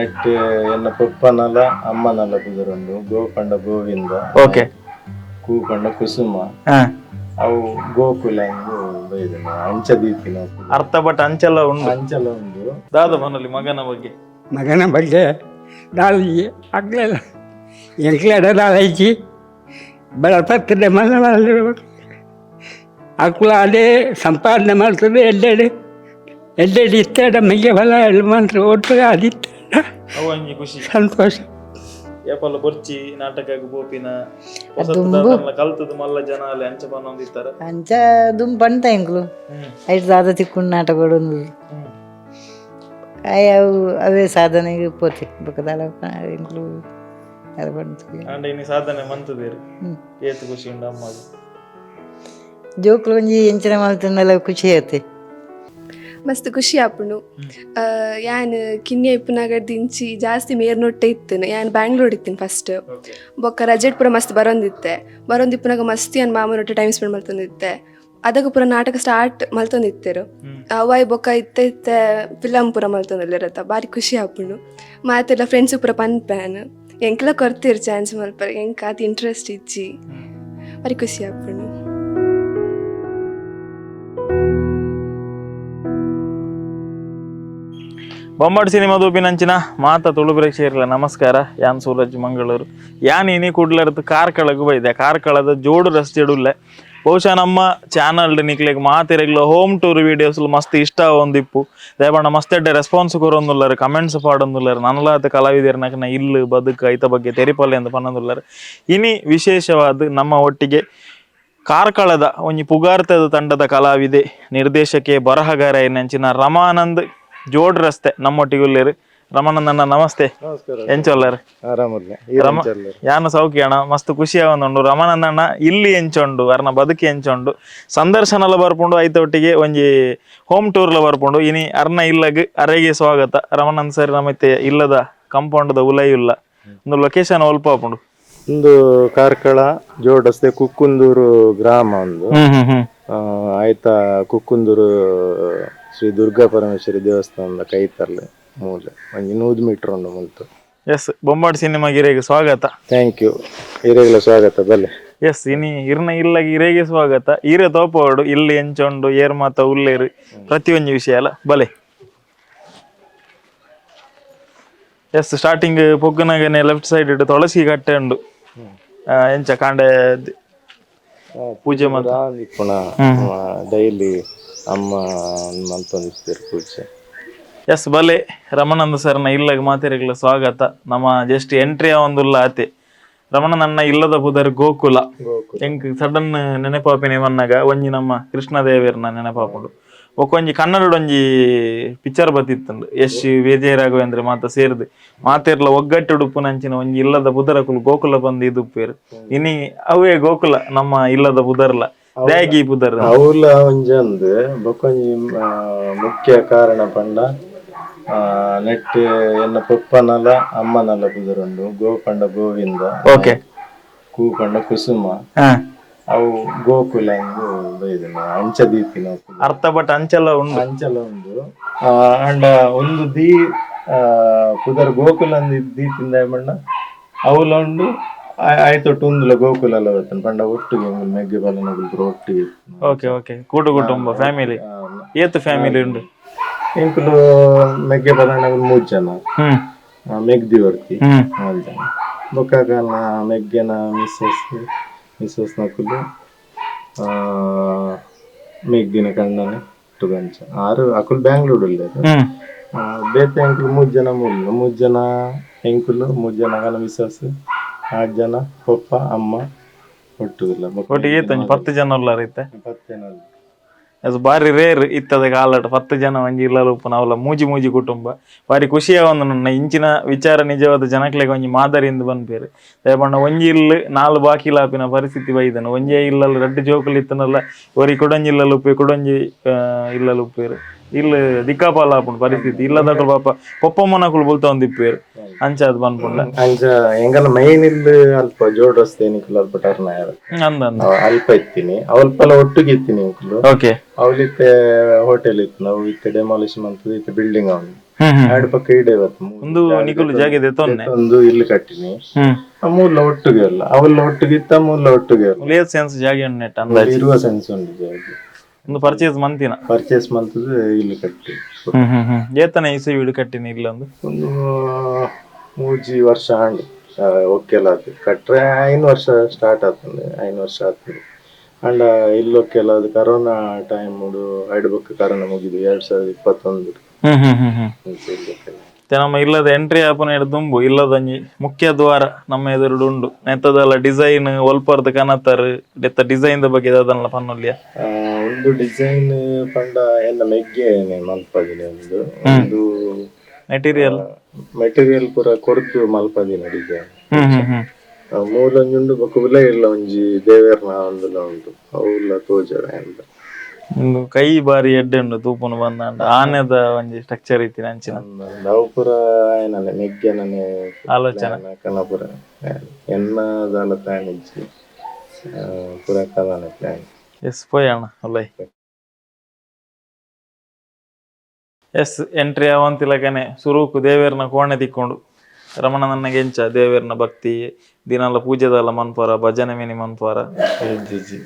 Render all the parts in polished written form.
ನೆಟ್ ಎನ್ನ ಪೊಪ್ಪನಲ ಅಮ್ಮನಲ ಪುದರುಂಡು. ಗೋ ಪಂಡ ಗೋವಿಂದ, ಓಕೆ. ಕು ಪಂಡ ಕುಸುಮ, ಅವು ಗೋಕುಲ ಅಂದು ಬೈದಿನ ಅಂಚ ದೀಪಿನ. ಅರ್ಥ ಬಟ್ ಅಂಚೆಲ್ಲ ಉಂಡು. ಅಂಚಲ ಉಂಡು. ದಾದ ಮನಲಿ ಮಗನ ಬಗ್ಗೆ? ಮಗನ ಬಗ್ಗೆ ದಾಳಿ ಆಗ್ಲಿಲ್ಲ, ಎಂಕ್ಲೆಡ ದಾಳೈಚಿ ಬಡಪತ್ತಿದೆ ಮಲ್ಲ ಅಕುಲ ಅದೇ ಸಂಪಾದನೆ ಮಾಡ್ತದೆ. ಎಲ್ಲೆಡೆ ಎಲ್ಲೆಡೆ ಇತ್ತಡ ಮಿಗೆ ಫಲ ಎಲ್ಲಿ ಮಂತ್ರ ಒಟ್ಟು ಅದಿತ್ತ. ಅವು ಒಂಜಿ ಖುಷಿ. ಸಂತೋಷ. ಏಪಲ್ಲ ಬೊರ್ಚಿ ನಾಟಕಗ್ ಪೋಪಿನ ಹೊಸತು ಕಲ್ತದ ಮಲ್ಲ ಜನ ಅಲ್ಲಿ ಅಂಚ ಪನ್ನೊಂದಿತ್ತಾರೆ. ಅಂಚ ದುಂಬು ಪಂತ ಎಂಕ್ಲು ಐಟ್ ದಾದ ತಿಕ್ಕೊಂಡು ನಾಟಕ ಆಯ್ ಅವು ಅವೇ ಸಾಧನೆಗೆ ಪೋತೆ ಬೊಕದಾಲ ಎಂಕ್ಲು ಅದು ಪಂತ. ಅಂಡ ಇನಿ ಸಾಧನೆ ಮಂತದೇರು. ಏತ್ ಖುಷಿ ಉಂಡು ಅಮ್ಮಗೆ? ಜೋಕ್ಲು ಒಂಜಿ ಎಂಚಿನ ಮಲ್ತಂದೆಲ್ಲ ಖುಷಿ ಆತೆ. ಮಸ್ತ್ ಖುಷಿ ಆಪುಂಡು. ಯಾನ್ ಕಿನ್ಯ ಇಪ್ಪುನಗ ದಿಂಚಿ ಜಾಸ್ತಿ ಮೇರ್ನೊಟ್ಟೆ ಇತ್ತೇನೆ. ಯಾನ್ ಬ್ಯಾಂಗ್ಳೂರ್ ಇತ್ತೀನಿ ಫಸ್ಟ್. ಬೊಕ್ಕ ರಜೆಟ್ ಪೂರ ಮಸ್ತ್ ಬರೋಂದಿತ್ತೆ. ಬರೋಂದಿಪ್ಪುನಾಗ ಮಸ್ತ್ ಯಾನ್ ಮಾಮನೊಟ್ಟೆ ಟೈಮ್ ಸ್ಪೆಂಡ್ ಮಲ್ತೊಂದಿತ್ತೆ. ಅದಕ್ಕೆ ಪೂರ ನಾಟಕ ಸ್ಟಾರ್ಟ್ ಮಲ್ತೊಂದಿತ್ತೆರು ಅವಾಯ್. ಬೊಕ್ಕ ಇತ್ತೆ ಇತ್ತೆ ಫಿಲಮ್ ಪೂರ ಮಲ್ತೊಂದಿಲ್ಲಿರತ್ತ. ಬಾರಿ ಖುಷಿ ಆಪುಂಡು. ಮಾತೆಲ್ಲ ಫ್ರೆಂಡ್ಸ್ ಪೂರ ಪನ್ಪ್ಯಾನ್ ಎಂಕ್ಲ ಕೊರ್ತೀರ್ ಚಾನ್ಸ್ ಮಲ್ಪರೆ. ಎಂಕ್ ಆತ್ ಇಂಟ್ರೆಸ್ಟ್ ಇಜ್ಜಿ. ಬಾರಿ ಖುಷಿ ಆಪುಂಡು. ಬೊಂಬಾಟ್ ಸಿನಿಮಾ ನಂಚಿನ ಮಾತ ತುಳು ಪ್ರೇಕ್ಷಕರಿಲ್ಲ ನಮಸ್ಕಾರ. ಯಾನ್ ಸೂರಜ್ ಮಂಗಳೂರು. ಯಾನ್ ಇನಿ ಕುಡ್ಲರ್ದು ಕಾರ್ಕಳಗ್ ಬೈದೆ. ಕಾರ್ಕಳದ ಜೋಡು ರಸ್ತೆ ಉಲ್ಲೆ. ಬಹುಶಃ ನಮ್ಮ ಚಾನಲ್ ನಿಕ್ಲೆಗ್ ಮಾತೆರೆಗ್ಲ home tour videos ಮಸ್ತ್ ಇಷ್ಟ ಒಂದಿಪ್ಪು. ದೇವಣ್ಣ ಮಸ್ತ್ ಎಡ್ಡೆ ರೆಸ್ಪಾನ್ಸ್ ಕೊರೊಂದುಲ್ಲರು, ಕಮೆಂಟ್ಸ್ ಪಾಡೊಂದುಲ್ಲರು. ನನಲಾತ ಕಲಾವಿದರ್ನಕನ ಇಲ್ಲು ಬದುಕು ಐತ ಬಗ್ಗೆ ತೆರಿಪಲ್ಲೆ ಅಂತ ಪನ್ನೊಂದುಲ್ಲರು. ಇನಿ ವಿಶೇಷವಾದ ನಮ್ಮ ಒಟ್ಟಿಗೆ ಕಾರ್ಕಳದ ಒಂಜಿ ಪುಗಾರ್ತದ ತಂಡದ ಕಲಾವಿದೆ, ನಿರ್ದೇಶಕೆ, ಬರಹಗಾರ ನಂಚಿನ ರಮಾನಂದ್ ಜೋಡ್ ರಸ್ತೆ ನಮ್ಮೊಟ್ಟಿಗೆ ಉಲ್ಲೇರು. ರಮಾನಂದ್ ಅಣ್ಣ, ನಮಸ್ತೆ. ನಮಸ್ಕಾರ. ಎಂಚೊಲ್ಲರ್? ಆರಾಮಲ್ಲ. ರಮ ಯಾನು ಸೌಖ್ಯ ಅಣ್ಣ. ಮಸ್ತ್ ಖುಷಿ ಆವೊಂದುಂಡು. ರಮಾನಂದ ಅಣ್ಣ ಇಲ್ಲಿ ಎಂಚೊಂಡು, ಅರ್ನ ಬದುಕಿ ಎಂಚೊಂಡು ಸಂದರ್ಶನಲ ಬರ್ಪುಂಡು. ಐತ ಒಟ್ಟಿಗೆ ಒಂಜಿ ಹೋಮ್ ಟೂರ್ಲ ಬರ್ಪುಂಡು. ಇನಿ ಅರ್ನ ಇಲ್ಲಗ್ ಅರೆಗೆ ಸ್ವಾಗತ ರಮಾನಂದ್ ಸರ್. ನಮತ್ತೆ ಇಲ್ಲದ ಕಂಪೌಂಡ್ ದ ಉಲಯುಲ್ಲ. ಒಂದು ಲೊಕೇಶನ್ ಒಲ್ಪ ಆಪುಂಡು? ಒಂದು ಕಾರ್ಕಳ ಜೋಡಸ್ತೆ ಕುಕ್ಕುಂದೂರು ಗ್ರಾಮ ಒಂದು. ಹ್ಮ್ ಹ್ಮ್ ಹ್ಮ್ ಆಯ್ತಾ, ಕುಕ್ಕುಂದೂರು ಶ್ರೀ ದುರ್ಗಾ ಪರಮೇಶ್ವರಿ ದೇವಸ್ಥಾನದ ಕೈತರ್ಲೆ ಮೂಲೆ ಒಂಜಿ 100 ಮೀಟರ್ ಉಂಡು ಮುಲ್ತು. ಎಸ್, ಬೊಂಬಾಟ್ ಸಿನಿಮಾ ಗಿರೆಗೆ ಸ್ವಾಗತ. Thank you, ಹಿರೇಗಳ ಸ್ವಾಗತ ಬಲ್ಲೆ. ಎಸ್, ಇನಿ ಇರ್ನ ಇಲ್ಲಗೆ ಇರೆಗೆ ಸ್ವಾಗತ. ಈರೆ ತೋಪೋಡು ಇಲ್ಲಿ ಎಂಚೊಂಡು, ಏರ್ ಮಾತ ಉಲ್ಲೇರು, ಪ್ರತಿಯೊಂಜಿ ವಿಷಯ ಅಲ್ಲ ಬಲೆ. ಎಸ್, ಸ್ಟಾರ್ಟಿಂಗ್ ಪೊಗ್ಗುನಗನೆ ಲೆಫ್ಟ್ ಸೈಡ್ ಇಟ್ಟು ತುಳಸಿ ಕಟ್ಟೆ ಉಂಡು. ಎಂಚ ಕಾಂಡೆ ಪೂಜೆ ಮಾತ? ಇಪ್ಪುಣ ಡೈಲಿ ಅಮ್ಮ ಮಲ್ತೊಂದಿತ್ತೆರ್ ಪೂಜೆ. ಎಸ್, ಬಲೆ. ರಮಣಂದ ಸರ್ನ ಇಲ್ಲಗ್ ಮಾತೆರೆಗ್ಲ ಸ್ವಾಗತ. ನಮ್ಮ ಜಸ್ಟ್ ಎಂಟ್ರಿ ಒಂದುಲ್ಲ ಆತೆ. ರಮಣನನ್ನ ಅಣ್ಣ ಇಲ್ಲದ ಪುದರ್ ಗೋಕುಲ. ಎಂಕ್ ಸಡನ್ ನೆನಪಾಪಿನ ಮನ್ನಾಗ ಒಂಜಿ ನಮ್ಮ ಕೃಷ್ಣ ದೇವೆರ್ನ ನೆನಪಾಪುಂಡು. ಒಂಜಿ ಕನ್ನಡಡ್ ಒಂಜಿ ಪಿಕ್ಚರ್ ಬತ್ತಿತ್ತುಂಡು. ಯಶ್, ವಿಜಯ ರಾಘವೇಂದ್ರ ಮಾತ ಸೇರ್ದು ಮಾತೆರ್ಲ ಒಗ್ಗಟ್ಟು ಉಡುಪುನಂಚಿನ ಒಂಜಿ ಇಲ್ಲದ ಪುದರಕುಲು ಗೋಕುಲ ಬಂದು ಇದುಪ್ಪೇರು. ಇನಿ ಅವೇ ಗೋಕುಲ ನಮ್ಮ ಇಲ್ಲದ ಪುದರ್ಲ ದ್ಯಾಗಿ ಪುದರ್. ಅವ್ಲ ಒಂಜಿ ಅಂದ್ ಬೊಕೊಂಜಿ ಮುಖ್ಯ ಕಾರಣ ಪಂಡ ನೆಟ್ ಎನ್ನ ಪೊಪ್ಪನಲ ಅಮ್ಮನಲ ಪುದರುಂಡು. ಗೋ ಪಂಡ ಗೋವಿಂದ, ಓಕೆ. ಕು ಪಂಡ ಕುಸುಮ, ಅವು ಗೋಕುಲ ಅಂದು ಬೈದಿನ ಅಂಚ ದೀಪಿನ. ಅರ್ಥ ಬಟ್ ಅಂಚೆಲ್ಲ ಉಂಡು. ಅಂಚಲ ಉಂಡು. ಅಂಡ ಒಂದು ದೀ ಪುದರ್ ಗೋಕುಲ ಅಂದ್ ದೀಪಿಂದ ಬಣ್ಣ ಅವ್ಲ ಉಂಡು. ಆಯ್ತೊಟ್ಟು ಉಂದುಲ ಗೋಕುಲ ಅಲ್ಲ ಬತ್ತನ್ ಪಂಡ ಒಟ್ಟಿಗೆ ಮೆಗ್ಗೆ ಬಲನಗುಲು ಪೂರ ಒಟ್ಟಿಗೆ. ಓಕೆ ಓಕೆ, ಕೂಟು ಕುಟುಂಬ ಫ್ಯಾಮಿಲಿ. ಏತ್ ಫ್ಯಾಮಿಲಿ ಉಂಡು? ಎಂಕುಲು ಮೆಗ್ಗೆ ಬಲನಗುಲು ಮೂರು ಜನ. ಮೆಗ್ದಿ ವರ್ತಿ. ನಾಲ್ ಜನ. ಬೊಕ್ಕ ಮೆಗ್ಗೆನ ಮಿಸ್ಸಸ್ ಮಿಸ್ಸಸ್ ನಕುಲು, ಮೆಗ್ದಿನ ಕಣ್ಣನೆ ಒಟ್ಟುಗಂಚ ಆರು. ಅಕುಲು ಬ್ಯಾಂಗ್ಳೂರ್ ಉಲ್ಲೆರ್. ಬೇತೆ ಎಂಕುಲು ಮೂರು ಜನ, ಮೂರು ಮೂರು ಜನ ಎಂಕುಲು, ಮೂರು ಜನ ಗನ ಮಿಸ್ಸಸ್, ಆರು ಜನ ಪಪ್ಪ ಅಮ್ಮ ಒಟ್ಟುಗುಲ್ಲ. ಬೊಕ್ಕ ಒಟ್ಟಿಗೆ ಏತ್ ಒಂಜಿ 10 ಜನ ಉಲ್ಲಾರ ಇತ್ತೆ? 10 ಜನ ಉಲ್ಲೆರ್. ಅದು ಬಾರಿ ರೇರ್ ಇತ್ತದ ಕಾಲಡ್ 10 ಜನ ಒಂಜಿ ಇಲ್ಲಲ್ ಉಪ್ಪುನ. ಅವಲ ಮೂಜಿ ಮೂಜಿ ಕುಟುಂಬ. ಬಾರಿ ಖುಷಿಯ ಒಂದು ನನ್ನ ಇಂಚಿನ ವಿಚಾರ ನಿಜವಾದ ಜನಕ್ಲೆಗ್ ಒಂಜಿ ಮಾದರಿ ಇಂದು ಪನ್ಪೇರು. ದಯಪಂಡ ಒಂಜಿ ಇಲ್ಲು ನಾಲ್ ಬಾಕಿಲ್ ಆಪಿನ ಪರಿಸ್ಥಿತಿ ಬೈದನು. ಒಂಜೇ ಇಲ್ಲಲ್ ರಡ್ಡ್ ಜೋಕುಲು ಇತ್ತನಲ್ಲ, ಒರಿ ಕುಡೊಂಜಿ ಇಲ್ಲಲ್ ಉಪ್ಪೆ, ಕುಡೊಂಜಿ ಇಲ್ಲಲ್ ಉಪ್ಪೇರು. ಇಲ್ಲು ದಿಕ್ಕಾಪಾಲ ಆಪುಂಡು ಪರಿಸ್ಥಿತಿ. ಇಲ್ಲದಕುಲು ಪಾಪ ಪೊಪ್ಪಮ್ಮನಕುಲು ಬುಲ್ತೊಂದಿಪ್ಪೇರು. ಅಂಚ ಅದು ಪನ್ಪುಂಡ. ಅಂಚ ಎಂಗಲ ಮೈನ್ ಇಲ್ಲು ಅಲ್ಪ ಜೋಡ್ ರಸ್ತೆ ನಿಕುಲು ಅಲ್ಪ ಟರ್ನ್ ಆಯರ್. ಅಂದ ಅಂದ. ಅಲ್ಪ ಇತ್ತೀನಿ, ಅವಲ್ಪಲ ಒಟ್ಟಿಗೆ ಇತ್ತೀನಿ ಎಂಕುಲು. ಓಕೆ. ಅವಲಿತ್ತೆ ಹೋಟೆಲ್ ಇತ್ತು. ನಾವು ಇತ್ತೆ ಡೆಮಾಲಿಷ್ ಮಂತದ್ದು ಇತ್ತೆ ಬಿಲ್ಡಿಂಗ್ ಅವನು. ಹ್ಮ್ ಹ್ಮ್. ಎರಡು ಪಕ್ಕ ಇಡೇ ಬತ್ತು. ಒಂದು ನಿಕುಲು ಜಾಗೆ ದೆತ್ತೊನ್ನೆ. ಒಂದು ಇಲ್ಲಿ ಕಟ್ಟಿನಿ. ಆ ಮೂಲ ಒಟ್ಟಿಗೆ ಅಲ್ಲ, ಅವೆಲ್ಲ ಒಟ್ಟಿಗೆ ಇತ್ತ, ಮೂಲ ಒಟ್ಟಿಗೆ ಅಲ್ಲ. ಲೇಸ್ ಸೆನ್ಸ್ ಜಾಗೆ ಉಂಡು ನೆಟ್ ಅಂದಾಜು? ಇರುವ ಸೆನ್ಸ್ ಉಂಟು ಜಾಗೆ. ಒಂದು ಪರ್ಚೇಸ್ ಮಂತಿನ. ಪರ್ಚೇಸ್ ಮಂತದ್ದು ಇಲ್ಲಿ ಕಟ್ಟಿ. ಹ್ಮ್ ಹ್ಮ್ ಹ್ಮ್ ಏತನ ಇಸೆ ವೀಡು ಕಟ್ಟಿನಿ ಇಲ್ಲೊಂದು? ಒಂದು ಮೂಜಿ ವರ್ಷ ಆಂಡ್ ಒಕ್ಕೆಲ ಆತು. ಕಟ್ರೆ 5 ವರ್ಷ ಸ್ಟಾರ್ಟ್ ಆಗ್ತದೆ, 5 ವರ್ಷ ಆಗ್ತದೆ. ಅಂಡ ಇಲ್ಲೊಕ್ಕೆಲ್ಲ ಅದು ಕರೋನಾ ಟೈಮ್ ಐಡು ಬೊಕ್ಕ ಕರೋನಾ ಮುಗಿದು 2021. ಹ್ಮ್ ಹ್ಮ್ ಹ್ಮ್ ಹ್ಮ್ ಇಲ್ಲೊಕ್ಕೆಲ್ಲ. ಮತ್ತೆ ನಮ್ಮ ಇಲ್ಲದ ಎಂಟ್ರಿ ಆಪನ ದುಂಬು ಇಲ್ಲದಂಜಿ ಮುಖ್ಯ ದ್ವಾರ ನಮ್ಮ ಎದುರುಡು ಉಂಡು. ನೆತ್ತದಲ್ಲ ಡಿಸೈನ್ ಒಲ್ಪರ್ದ ಕನತರ್ ನೆತ್ತ ಡಿಸೈನ್ the ಬಗ್ಗೆ ದಾದನ್ಲ ಪನ್ನೊಲ್ಯ? ಒಂದು ಡಿಸೈನ್ ಪಂಡ ಎಲ್ಲ ಮೆಗ್ಗೆ ಮಲ್ಪದಿನ ಒಂದು ಒಂದು ಮೆಟೀರಿಯಲ್. ಮೆಟೀರಿಯಲ್ ಪೂರ ಕೊರ್ದು ಮಲ್ಪದಿನ ಡಿಸೈನ್. ಹ್ಮ್ ಹ್ಮ್ ಹ್ಮ್ ಮೂಲೊಂಜಿ ಉಂಡು, ಬೊಕ್ಕ ಉಲ ಇಲ್ಲ ಒಂಜಿ ದೇವೆರ್ನ ಒಂದುಲ ಉಂಟು, ಅವುಲ ತೋಜಡ ಎಂತ. ಒಂದು ಕೈ ಬಾರಿ ಎಡ್ಡೆ ಉಂಡು ತೂಪುನು ಬಂದಾಂಡ ಆನೆದ ಒಂಜಿ ಸ್ಟ್ರಕ್ಚರ್ ಇತ್ತಿನ ಅಂಚಿನ. ಅವು ಪೂರ ಆಯನನೆ ಮೆಗ್ಗೆನನೆ. ಆಲೋಚನೆ. ಕನಪುರ ಎನ್ನ ದಾಲ ಪ್ಲಾನ್ ಇಜ್ಜಿ, ಪೂರ ಕಲಾನೆ ಪ್ಲಾನ್. ಎಸ್, ಪೋಯ್ ಅಣ್ಣ ಉಲೈ. ಎಸ್, ಎಂಟ್ರಿ ಅವಂತಿಲಕನೆ ಸುರುಕು ದೇವೆರ್ನ ಕೋಣೆ ತಿಕ್ಕೊಂಡು. ರಮಣ ನನಗೆ ಎಂಚ ದೇವೆರ್ನ ಭಕ್ತಿ, ದಿನಲ ಪೂಜೆದಲ್ಲ ಮನ್ಪುವರ, ಭಜನೆ ಮಿನಿ ಮನ್ಪುವರ? ಇಜ್ಜಿ,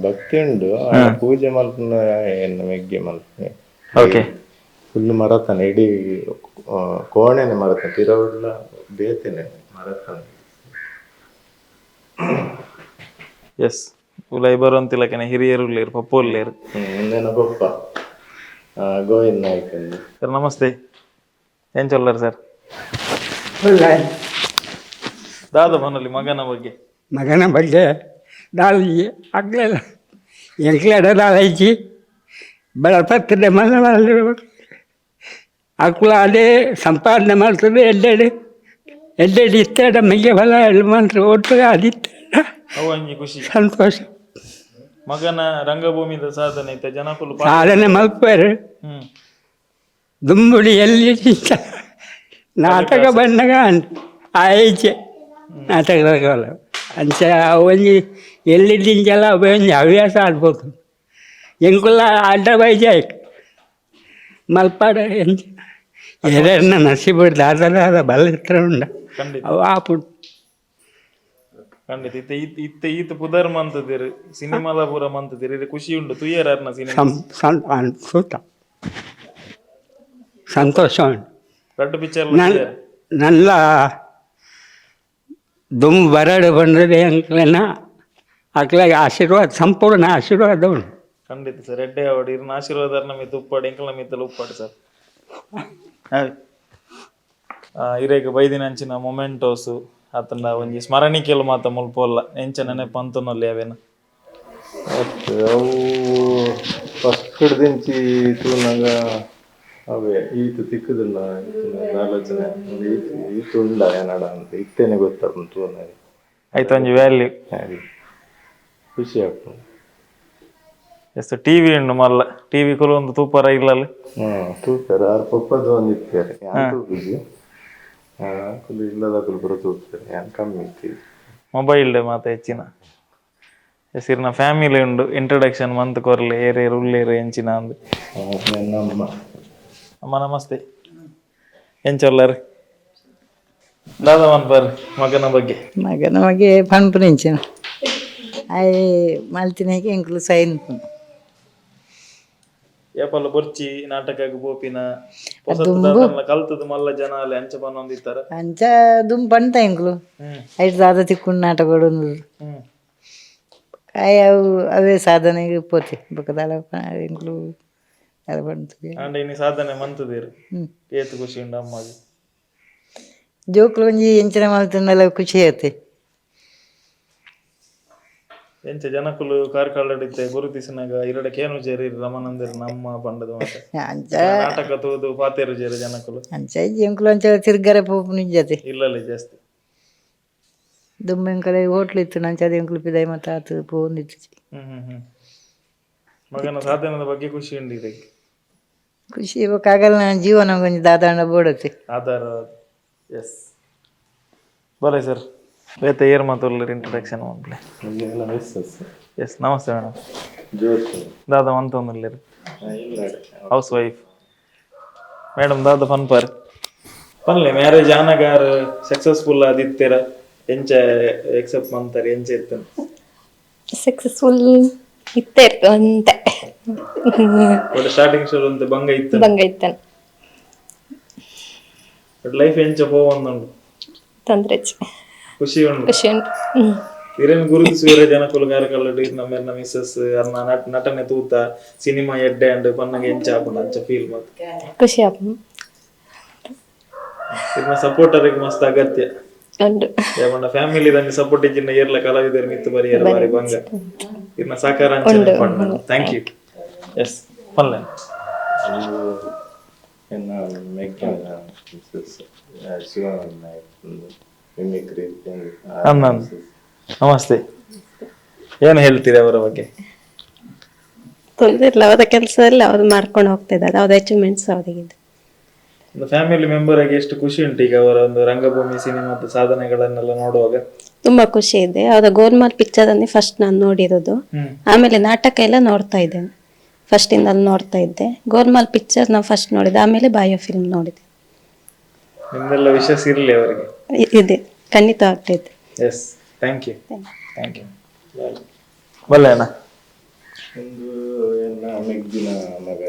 ಭಕ್ತಿ ಉಂಡು. ಆ ಪೂಜೆ ಮಲ್ಪುನ ಎನ್ನ ಮೆಗ್ಗೆ ಮಲ್ಪುನೆ. ಫುಲ್ ಮರತನ ಇಡೀ ಕೋಣೆನೆ ಮರತನ ಪಿರವುಡ್ಲ ಬೇತೆನೆ ಮರತನ. ಎಸ್, ಉಲೈ ಬರುವಂತಿಲಕನೆ ಹಿರಿಯರು ಉಲ್ಲೇರು, ಪಪ್ಪ ಉಲ್ಲೇರು. ನನ್ನ ಪಪ್ಪ ಗೋವಿಂದ ನಾಯ್ಕ ಅಂದು. ಸರ್ ನಮಸ್ತೆ, ಎಂಚ ಉಲ್ಲರ್ ಸರ್? ಒಳ್ಳೆ. ದಾದ ಮನಲಿ ಮಗನ ಬಗ್ಗೆ? ಮಗನ ಬಗ್ಗೆ ದಾಳಿ ಆಗಲಿಲ್ಲ, ಎಂಕ್ಲೆಡ ದಾಳೈಚಿ ಬಡಪತ್ತಿದೆ ಮನೆ ಅಕ್ಕುಲ ಅದೇ ಸಂಪಾದನೆ ಮಾಡ್ತದೆ. ಎಲ್ಲೆಡೆ ಎಲ್ಲೆಡೆ ಇತ್ತೇಡ ಮಿಗೆ ಫಲ ಎಲ್ಲಿ ಮಂತ್ರ ಒಟ್ಟು ಅದಿತ್ತ. ಅವು ಒಂಜಿ ಖುಷಿ. ಸಂತೋಷ. ಮಗನ ರಂಗಭೂಮಿದ ಸಾಧನೆ ಇತ್ತ ಜನಕುಲು ಸಾಧನೆ ಮಲ್ಪೇರು. ದುಂಬುಡಿ ಎಲ್ಲಿ ನಾಟಕ ಬಂದಾಗ ಆಯ್ಚೆ ನಾಟಕ ಅಂಚ ಒಂಜಿ ಎಲ್ಲಿದ್ದಿಂಚೆಲ್ಲ ಒಂಜಿ ಹವ್ಯಾಸ ಆಡ್ಬೋದು. ಎಂಕುಲ ಅಡ್ಡ ಬೈಜೆ ಮಲ್ಪಾಡ ಎಂಚ ಏರನ್ನ ನಸೀಬು ದಾದ ಬಲ ಇತ್ರ ಉಂಡ. ಖಂಡಿತ. ಅವು ಆಪುಂಡು. ಖಂಡಿತ. ಇತ್ತೆ ಈತ್ ಇತ್ತೆ ಈತ್ ಪುದರ್ ಮಂತದಿರು, ಸಿನಿಮಾದ ಪೂರ ಮಂತದಿರು, ಇದು ಖುಷಿ ಉಂಡು ತುಯ್ಯರ್ ಅರ್ನ ಸಿನಿಮಾ? ಸಂ ಸಂ ಸೂತ ಸಂತೋಷ ಉಂಟು. ರಡ್ಡು ಪಿಕ್ಚರ್. ನಲ್ಲ ದುಂಬು ಬರಡು ಬಂದರೆ ಎಂಕ್ಲೆನ ಅಕ್ಲಾಗ ಆಶೀರ್ವಾದ, ಸಂಪೂರ್ಣ ಆಶೀರ್ವಾದ ಉಂಟು. ಖಂಡಿತ ಸರ್, ಎಡ್ಡೆ ಆವಡ್, ಇರ್ನ ಆಶೀರ್ವಾದ ಅರ್ನ ಮಿತ್ತು ಉಪ್ಪಾಡು, ಎಂಕಲ್ನ ಮಿತ್ತಲ ಉಪ್ಪಾಡು ಸರ್. ಇರೇಗ ಬೈದಿನ ಅಂಚಿನ ಮೊಮೆಂಟೋಸ್ ಆತಂಡ ಒಂಜಿ ಸ್ಮರಣಿಕೆಲು ಮಾತ ಮುಲ್ಪೊಲ್ಲ, ಎಂಚ ನೆನಪು ಅಂತೊನಲ್ಲಿ ಅವೇನ? ಅತ್ ಅವು ಫಸ್ಟ್ ದಿಂಚಿ ತೂನಗ ಅವೇ ಈತ ತಿಕ್ಕುದಿಲ್ಲ ಇತ್ತಿನ ಆಲೋಚನೆ ಒಂದು ಈತ ಈತ ಉಂಡ ಏನಡ ಅಂತ ಇತ್ತೇನೆ ಗೊತ್ತಾಪುಂಡು ತೂನಗ. ಆಯ್ತು, ಒಂಜಿ ವ್ಯಾಲ್ಯೂ. ಹಾಗೆ ಖುಷಿ ಆಗ್ತದೆ. ಎಸ್, ಟಿವಿ ಉಂಡು, ಮಲ್ಲ ಟಿವಿ ಕುಲೊಂದು ತೂಪರ ಇಲ್ಲಲ್ಲಿ? ತೂಪೆರ್ ಆರ್ ಪೊಪ್ಪದ ಒಂದು ಇತ್ತೇರೆ, ಯಾನ್ ತೂಪುಜಿ. ಅಕುಲು ಇಲ್ಲದಕುಲು ಪೂರ ತೂಪೆರ್, ಯಾನ್ ಕಮ್ಮಿ ಇತ್ತಿ. ಮೊಬೈಲ್ ಮಾತ ಹೆಚ್ಚಿನ. ಎಸ್, ಇರ್ನ ಫ್ಯಾಮಿಲಿ ಉಂಡು, ಇಂಟ್ರೊಡಕ್ಷನ್ ಮಂತ್ ಕೊರ್ಲೆ, ಏರೇರು ಉಲ್ಲೇರು ಎಂಚಿನ ಅಂದ್. ನನ್ನ ಅಮ್ಮ. ಅಮ್ಮ ನಮಸ್ತೆ, ಎಂಚ ಉಲ್ಲರ್? ದಾದ ಮನ್ಪರ್ ಮಗನ ಬಗ್ಗೆ? ಮಗನ ಬಗ್ಗೆ ಪನ್ಪುನಿಂಚಿನ ಆಯೆ ಮಲ್ತಿನಕ್ಕೆ ಎಂಕುಲು ಸೈನ್. ಏಪಲ್ಲ ಬೊರ್ಚಿ ನಾಟಕಗ್ ಪೋಪಿನ ಪೊಸತ್ ದಾದನ್ಲ ಕಲ್ತದ್ ಮಲ್ಲ ಜನ ಅಲೆ ಅಂಚ ಪನೊಂದಿತ್ತರ? ಅಂಚ ದುಂಬು ಪಂತ ಎಂಕುಲು ಐಟ್ ದಾದ ತಿಕ್ಕುಂಡು ನಾಟಕಡು. ಆಯ್ ಅವು ಅವೇ ಸಾಧನೆಗೆ ಪೋತೆ ಬೊಕ್ಕ ದಾಲ ಎಂಕುಲು ದಾದ ಪಂತುಗೆ. ಆಂಡ ಇನಿ ಸಾಧನೆ ಮಂತುದೇರು, ಏತ್ ಖುಷಿ ಉಂಡು ಅಮ್ಮಗೆ? ಜೋಕುಲು ಒಂಜಿ ಎಂಚಿನ ಮಲ್ತುಂಡಲ ಖುಷಿ ಆತೆ. ಎಂಚ ಜನಕುಲು ಕಾರ್ಕಳಡಿತ್ತೆ ಗುರುತಿಸಿನಾಗ ಇರಡ ಕೇನು ಜೇರಿ ರಮಾನಂದರ್ ನಮ್ಮ ಪಂಡದ ಮಾತ? ಅಂಚ. ನಾಟಕ ತೂದು ಪಾತೇರು ಜೇರು ಜನಕುಲು? ಅಂಚ ಎಂಕುಲು ಅಂಚ ತಿರ್ಗರೆ ಪೋಪುನು ಜತೆ. ಇಲ್ಲಲ್ಲಿ ಜಾಸ್ತಿ. ದುಂಬು ಎಂಕಲೆ ಹೋಟ್ಲ್ ಇತ್ತು, ನಂಚ ಅದು ಎಂಕುಲು ಪಿದಾಯಿ ಮತ್ತೆ ಆತು ಪೋವೊಂದಿತ್ತು. ಹ್ಮ್ ಹ್ಮ್ ಹ್ಮ್ ಮಗನ ಸಾಧನದ ಬಗ್ಗೆ ಖುಷಿ ಉಂಡು ಇದಕ್ಕೆ? ಖುಷಿ ಬೊಕ್ಕ ಆಗಲ್ಲ, ಜೀವನ ಒಂಜಿ ದಾದಾಂಡ ಬೋಡತ್ತೆ. ಆಧಾರ. ಎಸ್, ಬಲೆ ಸರ್, ಬೇತೆ ಏರ್ ಮಾತುಲ್ಲ ಇಂಟ್ರೊಡಕ್ಷನ್ ಮನ್ಪುಲೆ. ನನ್ನ ಮಿಸ್ಸಸ್. ಎಸ್, ನಮಸ್ತೆ ಮೇಡಮ್. ಜ್ಯೋತಿ. ದಾದ ಮಂತೊಂದುಲ್ಲೆರ್? ಇಲ್ಲ. House wife. Madam ದಾದ ಫನ್ಪರ್ ಪನ್ಲೆ ಮ್ಯಾರೇಜ್ ಆನಗಾರ್ ಸಕ್ಸಸ್ಫುಲ್ ಆದಿತ್ತೀರ ಎಂಚ ಎಕ್ಸೆಪ್ಟ್ ಮಂತಾರೆ ಎಂಚ ಇತ್ತು? ಸಕ್ಸಸ್ಫುಲ್ ಇತ್ತೆ ಅಂತೆ. But starting show ಅಂತ ಬಂಗ ಇತ್ತು? ಬಂಗ ಇತ್ತಾನೆ. ಬಟ್ ಲೈಫ್ ಎಂಚ ಪೋವೊಂದುಂಡು? ತೊಂದರೆ. ಖುಷಿ ಉಂಟು? ಖುಷಿ ಉಂಟು ಹ್ಮ್. ಇರೇನು ಗುರುತಿಸುವಿರ ಜನಕುಲು ಕಾರ್ಕಳಡ್ ಇರ್ನ ಮೇರ್ನ ಮಿಸ್ಸಸ್ ಅರ್ನ ನಟನೆ ತೂತ ಸಿನಿಮಾ ಎಡ್ಡೆ ಅಂಡ್ ಪನ್ನಗ ಎಂಚ ಆಪುಂಡು, ಅಂಚ ಫೀಲ್ ಮಲ್ತ್? ಖುಷಿ ಆಪುಂಡು. ಇರ್ನ ಸಪೋರ್ಟರ್ ಮಸ್ತ್ ಅಗತ್ಯ. ಉಂಡು. ಯಾವಣ್ಣ ಫ್ಯಾಮಿಲಿ ದಂಗೆ ಸಪೋರ್ಟ್ ಇಜ್ಜಿನ ಏರ್ಲ ಕಲಾವಿದರ ಮಿತ್ತು ಬರಿಯರ ಬಾರಿ ಬಂಗ. ಇರ್ನ ಸಹಕಾರ ಅಂಚನೆ. Thank U. S, ಪನ್ಲೆ. ಒಂದು ಎನ್ನ ಮೆಗ್ಗಿನ ಮಿಸ್ಸಸ್ ಶಿವಾನಂದ ನಾಯಕ್, ಒಂದು ಮಿಮಿಕ್ರಿ. ಅಂದ್ ನಮಸ್ತೆ. ಏನು ಹೇಳ್ತೀರಿ ಅವರ ಬಗ್ಗೆ? ತೊಂದರೆ ಇಲ್ಲ, ಅವರ ಕೆಲಸ ಎಲ್ಲ ಅವ್ರು ಮಾಡ್ಕೊಂಡು ಹೋಗ್ತಾ ಇದ್ದಾರೆ, ಅವ್ರ ಅಚೀವ್ಮೆಂಟ್ಸ್ ಅವರಿಗಿದೆ. ಒಂದು ಫ್ಯಾಮಿಲಿ ಮೆಂಬರ್ ಆಗಿ ಎಷ್ಟು ಖುಷಿ ಉಂಟು ಈಗ ಅವರ ಒಂದು ರಂಗಭೂಮಿ ಸಿನಿಮಾದ ಸಾಧನೆಗಳನ್ನೆಲ್ಲ ನೋಡುವಾಗ? ತುಂಬಾ ಖುಷಿ ಇದೆ. ಅವರ ಗೋಲ್ಮಾಲ್ ಪಿಕ್ಚರ್ ಅನ್ನೇ ಫಸ್ಟ್ ನಾನು ನೋಡಿರೋದು. ಆಮೇಲೆ ನಾಟಕ ಎಲ್ಲ ನೋಡ್ತಾ ಇದ್ದೇನೆ, ಫಸ್ಟ್ ಇಂದ ಅಲ್ಲಿ ನೋಡ್ತಾ ಇದ್ದೆ. ಗೋಲ್ಮಾಲ್ ಪಿಕ್ಚರ್ ನಾವು ಫಸ್ಟ್ ನೋಡಿದೆ, ಆಮೇಲೆ ಬಾಯೋ ಫಿಲ್ಮ್ ನೋಡಿದೆ. ನಿಮ್ದೆಲ್ಲ ವಿಶಸ್ ಇರಲಿ ಅವರಿಗೆ. ಇದೆ, ಖಂಡಿತ ಆಗ್ತೈತೆ. Yes, thank you, thank you. ಬಲ್ಲೆ ಅಣ್ಣ. ಒಂದು ಎನ್ನ ಮೆಗ್ಗಿನ ಮಗ.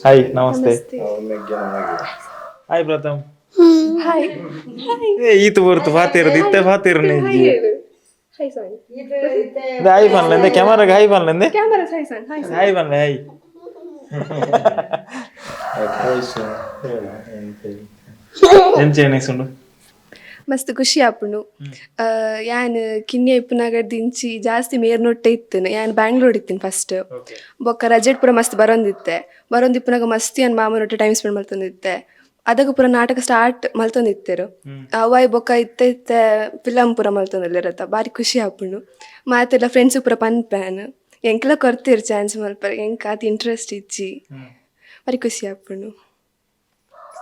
ಹಾಯ್, ನಮಸ್ತೆ. ಮೆಗ್ಗಿನ ಮಗ. ಹಾಯ್ ಪ್ರಥಮ್. ಹಾಯ್. ಏ ಈತು ಬರ್ತು ಫಾತಿರ್ದು ಇತ್ತೆ ಫಾತಿರ್ ನಿಜ್ಜಿ. ಹಾಯ್ ಬನ್ಲೆ ಕ್ಯಾಮರಾಗ, ಹಾಯ್ ಬನ್ಲೆಂದೆ, ಹಾಯ್ ಬನ್ಲೆ, ಹಾಯ್. ಎಂಚ ಎನಿಸುಂಡು? ಮಸ್ತ್ ಖುಷಿ ಆಪುಂಡು. ಯಾನ್ ಕಿನ್ಯ ಇಪ್ಪುನಗ ದಿಂಚಿ ಜಾಸ್ತಿ ಮೇರ್ನೊಟ್ಟೆ ಇತ್ತೇನೆ. ಯಾನ್ ಬ್ಯಾಂಗ್ಳೂರ್ ಇತ್ತೀನಿ ಫಸ್ಟ್. ಬೊಕ್ಕ ರಜೆಟ್ ಪೂರ ಮಸ್ತ್ ಬರೋಂದಿತ್ತೆ. ಬರೋಂದಿಪ್ಪುನಾಗ ಮಸ್ತ್ ಯಾನ್ ಮಾಮನೊಟ್ಟೆ ಟೈಮ್ ಸ್ಪೆಂಡ್ ಮಲ್ತೊಂದಿತ್ತೆ. ಅದಕ್ಕೆ ಪೂರ ನಾಟಕ ಸ್ಟಾರ್ಟ್ ಮಲ್ತೊಂದಿತ್ತೆರು ಅವಾಯ್. ಬೊಕ್ಕ ಇತ್ತೆ ಇತ್ತೆ ಫಿಲಮ್ ಪೂರ ಮಲ್ತೊಂದಿಲ್ಲಿರತ್ತ, ಬಾರಿ ಖುಷಿ ಆಪುಂಡು. ಮಾತೆಲ್ಲ ಫ್ರೆಂಡ್ಸ್ ಪೂರ ಪನ್ಪ್ಯಾನ್, ಎಂಕ್ಲ ಕೊರ್ತೀರ್ ಚಾನ್ಸ್ ಮಲ್ಪರೆ, ಎಂಕ್ ಆತ್ ಇಂಟ್ರೆಸ್ಟ್ ಇಜ್ಜಿ. ಬಾರಿ ಖುಷಿ ಆಪುಂಡು.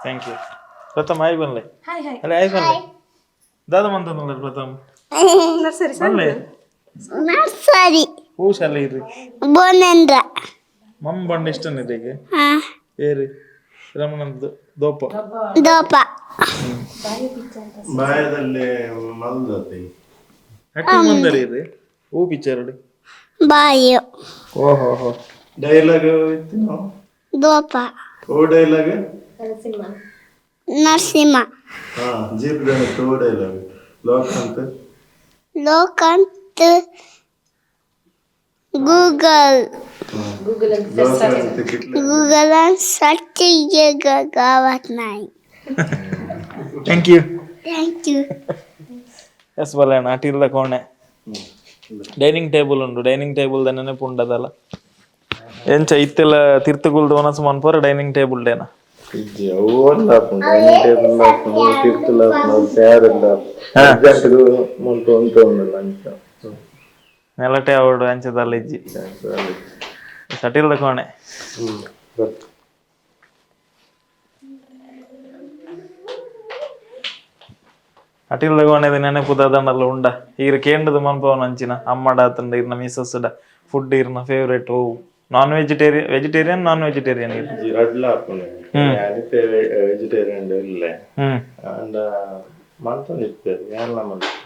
Thank you Pratham. Hi ಬನ್ಲೆ. ಅಲ್ಲ, ಹಾಯ್ ಬನ್ಲೆ. ದಾದ ಮಂತಂದ್ರೆ ಪ್ರಥಮ್ ಬನ್ಲೆ. ನರ್ಸರಿ. ಹೂ ಶಾಲೆ ಇರ್ರಿ? ಬೋನೇಂದ್ರ. ಮಮ್ಮ ಬಂಡ ಇಷ್ಟ ಈಗ ಏರಿ ರಮಣಂದು ದೋಪ. ದೋಪ. ಬಾಯದಲ್ಲಿ ಮಲ್ದತಿ. ಹಟ್ಟಿ ಮಂದರಿ ಇರ್ರಿ ಹೂ ಪಿಕ್ಚರ್. ಬಾಯು. ಓಹೋ ಹೋ. ಡೈಲಾಗ್ ಇತ್ತು. ದೋಪ. ಓ ಡೈಲಾಗ್. ನರಸಿಂಹ. ಹಾ, ಜೀಪ್ ಓ ಡೈಲಾಗ್ ಲೋಕ್ ಅಂತ. ಲೋಕಂತ್ ಗೂಗಲ್. ಲೋಕ್ ಅಂತ ಕಿಟ್ಲೆ. गुगल सर्च गावात नाही. Thank you. Thank you. S ಬಲ್ಲೆ ಅಟಿಲ್ದ ಕೋಣೆ ಡೈನಿಂಗ್ ಟೇಬಲ್ ಉಂಟು. ಡೈನಿಂಗ್ ಟೇಬಲ್ the ನೆನಪು ಉಂಡದಲ್ಲ? ಎಂಚ ಇತ್ತೆಲ್ಲ ತಿರ್ತುಗುಲ್ದ ಒನಸು ಮನ್ಪೋರ ಡೈನಿಂಗ್ ಟೇಬಲ್ ಡೇನ? ಇಜ್ಜಿ, ಅವು ಒಂದ್ ಆಪುಂಡು, ಡೈನಿಂಗ್ ಟೇಬಲ್ ಆಪುಂಡು, ತಿರ್ತುಲ ಆಪುಂಡು, ಚೇರ್ ಎಲ್ಲ ಅರ್ಜೆಂಟ್ ಮುಲ್ಪ ಉಂಟು ಉಂಡಲ್ಲ ಅಂಚ. ನೆಲಟೆ ಅವಡು ಅಂಚದಲ್ಲ ಇಜ್ಜಿ. ಸಟಿಲ್ದ ಕೋಣೆ. ಹ್ಮ್ ಬರ್ತು. ಅಟಿಲ್ದ ಕೋಣೆದ ನೆನಪು ದಾದಂಡಲ್ಲ ಉಂಡ? ಈರ್ ಕೇಂಡದ ಮನ್ಪವನ ಅಂಚಿನ ಅಮ್ಮಡ ಆತಂಡ ಇರ್ನ ಮಿಸಸ್ಡ ಫುಡ್ ಇರ್ನ ಫೇವ್ರೇಟ್ ಓ? Non vegetarian, vegetarian, non vegetarian ಇರ್? ಇಜ್ಜಿ, ರಡ್ಲ ಆಪುಂಡು. ಯಾನಿತ್ತೆ ವೆಜಿಟೇರಿಯನ್ ಇಲ್ಲ. ಅಂಡ ಮಂತೊಂದು ಇಪ್ಪೆರ್, ಯಾನ್ಲ ಮಲ್ಪು.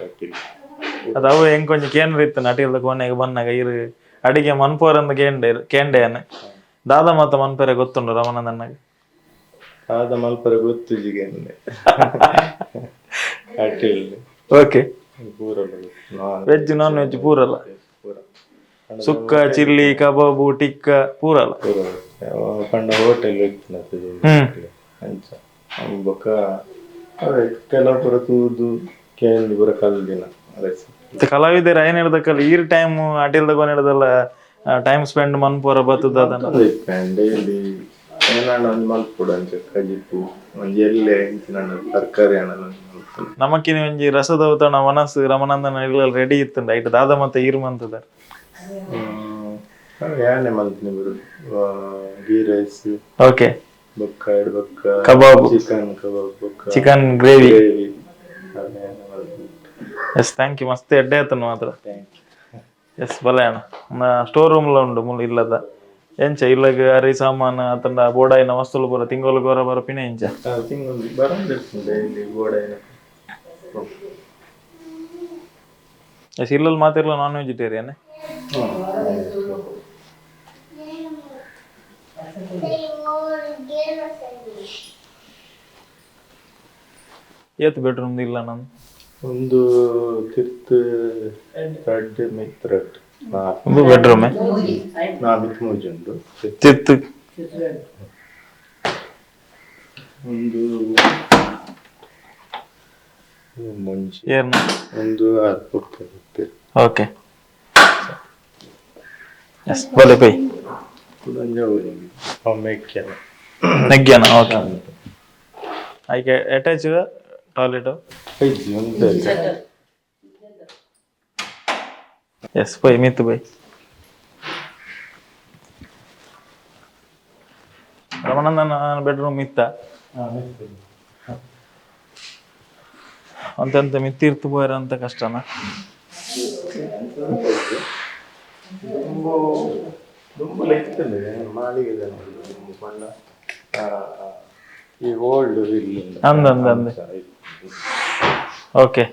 ಅದು ಅವು ಹೆಂಗ್ ಕೊಂಚ ಕೇಂದ್ರ ಇತ್ತು ಅಟಿಲ್ದ ಕೋಣೆಗೆ ಬನ್ನಾಗ ಇರು ಅಡಿಗೆ ಮನ್ಪೋರಂದು ಕೇಂಡೆ ಕೇಂಡೆಯನ್ನ ದಾದ ಮಾತ ಮನ್ಪೆರೆ ಗೊತ್ತುಂಡು ರಮಣದಣ್ಣಗೆ? ಆದ ಮಲ್ಪರೆ ಗೊತ್ತುಜಿಗೆ ಅಟಿಲ್. ಓಕೆ. ಪೂರಲ್ಲ ಗೊತ್ತು. Veg non veg ಪೂರಲ್ಲ? ಪೂರ. ಸುಕ್ಕ, ಚಿಲ್ಲಿ, ಕಬಾಬು, ಟಿಕ್ಕ ಪೂರಲ್ಲ? ಪೂರ. ಪಂಡ ಹೋಟೆಲ್ ಇತ್ತು. ಅಂಚ ಅವು ಬೊಕ್ಕ ಅವೇ ಕೆಲವು ಪೂರ ತೂದು ಕೇಂದ್ ಪೂರ ಕಲ್ದಿನ ರೆಸಿಪಿ. ಮತ್ತೆ ಕಲಾವಿದರ ಏನ್ ಹಿಡ್ದಕ್ಕಲ್ಲ ಈರ್ ಟೈಮ್ ಅಟಿಲ್ದ ಕೋಣೆ ಹಿಡ್ದಲ್ಲ ಟೈಮ್ ಸ್ಪೆಂಡ್ ಮನ್ಪೋರ ಬತ್ತದ ಅದನ್ನ? ಡೈಲಿ ಏನಾಂಡ ಒಂಜಿ ಮಲ್ಪೊಡು ಅಂಚ ಕಜಿಪು ಒಂಜಿ ಎಲ್ಲೆ ಇಂಚಿನ ತರಕಾರಿ ಆಂಡಲ ಒಂಜಿ ಮಲ್ಪೊಡು. ನಮಕಿನ ಒಂಜಿ ರಸದೌತಣ ಮನಸ್ಸು ರಮನಂದನ ರೆಡಿ ಇತ್ತುಂಡ ಐಟ್ ದಾದ ಮತ್ತೆ ಈರ್ ಮಂತದಾರ? ಅವು ಯಾನೆ ಮಲ್ತಿನಿ ಬರು ಗೀ ರೈಸ್. ಓಕೆ. ಬೊಕ್ಕ ಎಡ್ ಬೊಕ್ಕ ಕಬಾಬ್. ಚಿಕನ್ ಕಬಾಬ್ ಬೊಕ್ಕ chicken gravy. Gravy. Yes, thank you. ಮಸ್ತ್ ಎಡ್ಡೆ ಆತನು ಮಾತ್ರ. ಎಸ್, ಬಲೆ ಅಣ್ಣ. ಸ್ಟೋರ್ ರೂಮ್ಲ ಉಂಡು ಮುಲ್ ಇಲ್ಲದ. ಎಂಚ ಇಲ್ಲಗ ಅರಿ ಸಾಮಾನು ಅತಂಡ ಬೋಡಾಯಿನ ವಸ್ತುಲು ಪೂರ ತಿಂಗೊಲು ಗೊರ ಬರಪಿನ ಎಂಚ? ತಿಂಗಳು ಬರಂದಿರ್ತದೆ ಇಲ್ಲಿ ಗೋಡೆ. ಎಸ್, ಇಲ್ಲಲ್ಲಿ ಮಾತಿರ್ಲ ನಾನ್ ವೆಜಿಟೇರಿಯನ್? ಏತ್ ಬೆಡ್ರೂಮ್ ಇಲ್ಲ ನಾನು? ಒಂದು ತಿರ್ತು ರಡ್ಡ್, ಮಿತ್ ರಡ್ಡ್, ನಾಲ್ಕು. ಒಂದು ಬೆಡ್ರೂಮ್. ನಾ ಮಿತ್ ಮೂಜಿ ಉಂಡು. ತಿತ್ತು? ಒಂದು ಮುಂಚೆ ಏರ್ನ? ಒಂದು ಆರು. ಓಕೆ, ಎಸ್, ಬಲೆ ಪೈ. ಮೆಕ್ಕೆನ. ನೆಗ್ಯಾನ, ಓಕೆ. ಐಕೆ ಅಟ್ಯಾಚ್ ಟಾಯ್ಲೆಟ್? ಐಜಿ ಒಂದು. ಎಸ್, ಪೈ ಮಿತ್ತು ಬೈ. ರಮಣಂದನ ಬೆಡ್ರೂಮ್ ಇತ್ತ ಅಂತಂತ ಮಿತ್ತಿರ್ತು ಪೋಯರ ಅಂತ ಕಷ್ಟನಾ? ದುಂಬು ದುಂಬುಲ ಇತ್ತಂದೆ ಮಾಳಿಗೆ ದುಂಬು ಪಂಡ ಈ ಓಲ್ಡ್ ಇಲ್ಲಿ. ಅಂದ ಅಂದ ಅಂದ, ಓಕೆ.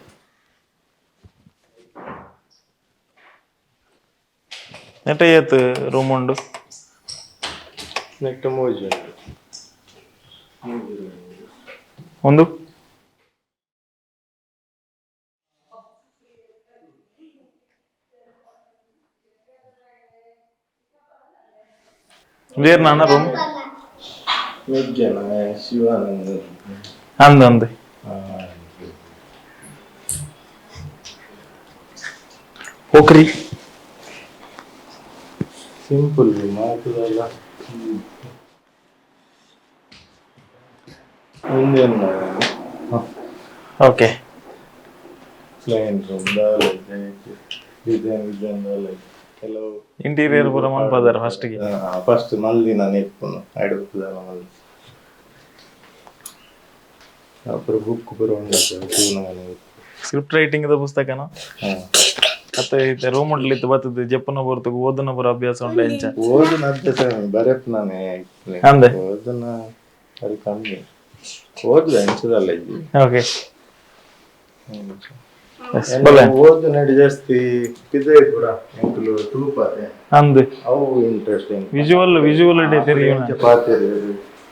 ನೆಟ್ಟ ಏತ್ ರೂಮ್ ಉಂಡು? ನೆಕ್ಸ್ಟ್ ಮೂಜಿ ಉಂಟು. ಒಂದು ಬೇರೆ ನಾನ ರೂಮ್. ಮೆಗ್ಗೆನ ಶಿವಾನಂದ. ಅಂದ ಅಂದ. ಹೋಕ್ರಿ. ಸಿಂಪಲ್ ಮಾತದಲ್ಲ ಒಂದೇನು. Okay. Plain room design design ಕೆಲವು. ಇಂಟೀರಿಯರ್ ಪೂರ ಮನ್ಪದಾರ ಫಸ್ಟ್ಗೆ. ಫಸ್ಟ್ ಮಲ್ದಿ ನಾನು ಇಪ್ಪುನು ಅಡುಪುದಲ್ಲ ಮಲ್ದಿ ಅಪುರ ಬುಕ್ ಪೂರ ಉಂಡು ತೂನಗನೆ. ಸ್ಕ್ರಿಪ್ಟ್ ರೈಟಿಂಗ್ the ಪುಸ್ತಕನ? ಅತ್ತ ಇತ್ತೆ ರೂಮ್ ಉಂಡ್ಲಿತ್ತು ಬತ್ತದ ಜಪ್ಪನ ಬರ್ತಗ ಓದನ ಪೂರ ಅಭ್ಯಾಸ ಉಂಡ ಎಂಚ? ಓದುನ ಅಭ್ಯಾಸ ಬರೆಪ್ ನಾನೇ. ಅಂದೆ. ಓದುನ ಅದು ಕಮ್ಮಿ, ಓದುದ ಎಂಚದಲ್ಲ ಇಜ್ಜಿ. ಓಕೆ, ಬಲೆ. ಓದು ನಡಿ ಜಾಸ್ತಿ ಪಿದೈ ಪೂರ ಎಂಕುಲು ತೂಪಾರೆ. ಅಂದ್. ಅವು interesting. Visual visual ತೆರಿಯುನ. ಪಾತೆರ್.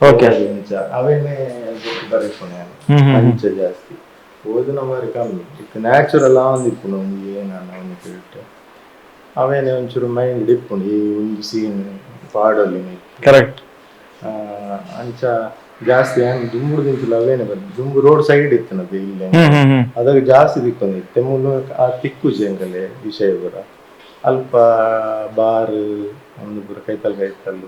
Okay. ಎಂಚ ಅವೇನೆ ಬುಕ್ ಬರೆಪುನೆ. ಹ್ಮ್ ಹ್ಮ್. ಅಂಚ ಜಾಸ್ತಿ ಓದುನ ಬಾರಿ ಕಮ್ಮಿ ಇತ್ತು. ನ್ಯಾಚುರಲ್ ಆವೊಂದಿಪ್ಪುಂಡು ಒಂಜಿ ಏನಾನ ಒಂಜಿ ಪಿರಿಟ್ ಅವೇನೆ ಒಂಚೂರು ಮೈಂಡ್ ಇಪ್ಪುಂಡು, ಈ ಒಂದು ಸೀನ್ ಪಾಡೊಲಿ. ಕರೆಕ್ಟ್. ಅಂಚ ಜಾಸ್ತಿ ಏನ್ ದುಂಬುಡು ಅವೇನೆ ಬರ್ತದೆ. ದುಂಬು ರೋಡ್ ಸೈಡ್ ಇತ್ತು ಇಲ್ಲಿ. ಹ್ಮ್ ಹ್ಮ್ ಹ್ಮ್ ಅದಾಗ ಜಾಸ್ತಿ ದಿಕ್ಕೊಂದಿತ್ತೆ ಮೂಲು ಆ ತಿಕ್ಕುಜಿ ಎಂಕಲೆ ವಿಷಯ ಪೂರ. ಅಲ್ಪ ಬಾರ್ ಒಂದು ಪೂರ ಕೈತಲ್ ಕೈತಲ್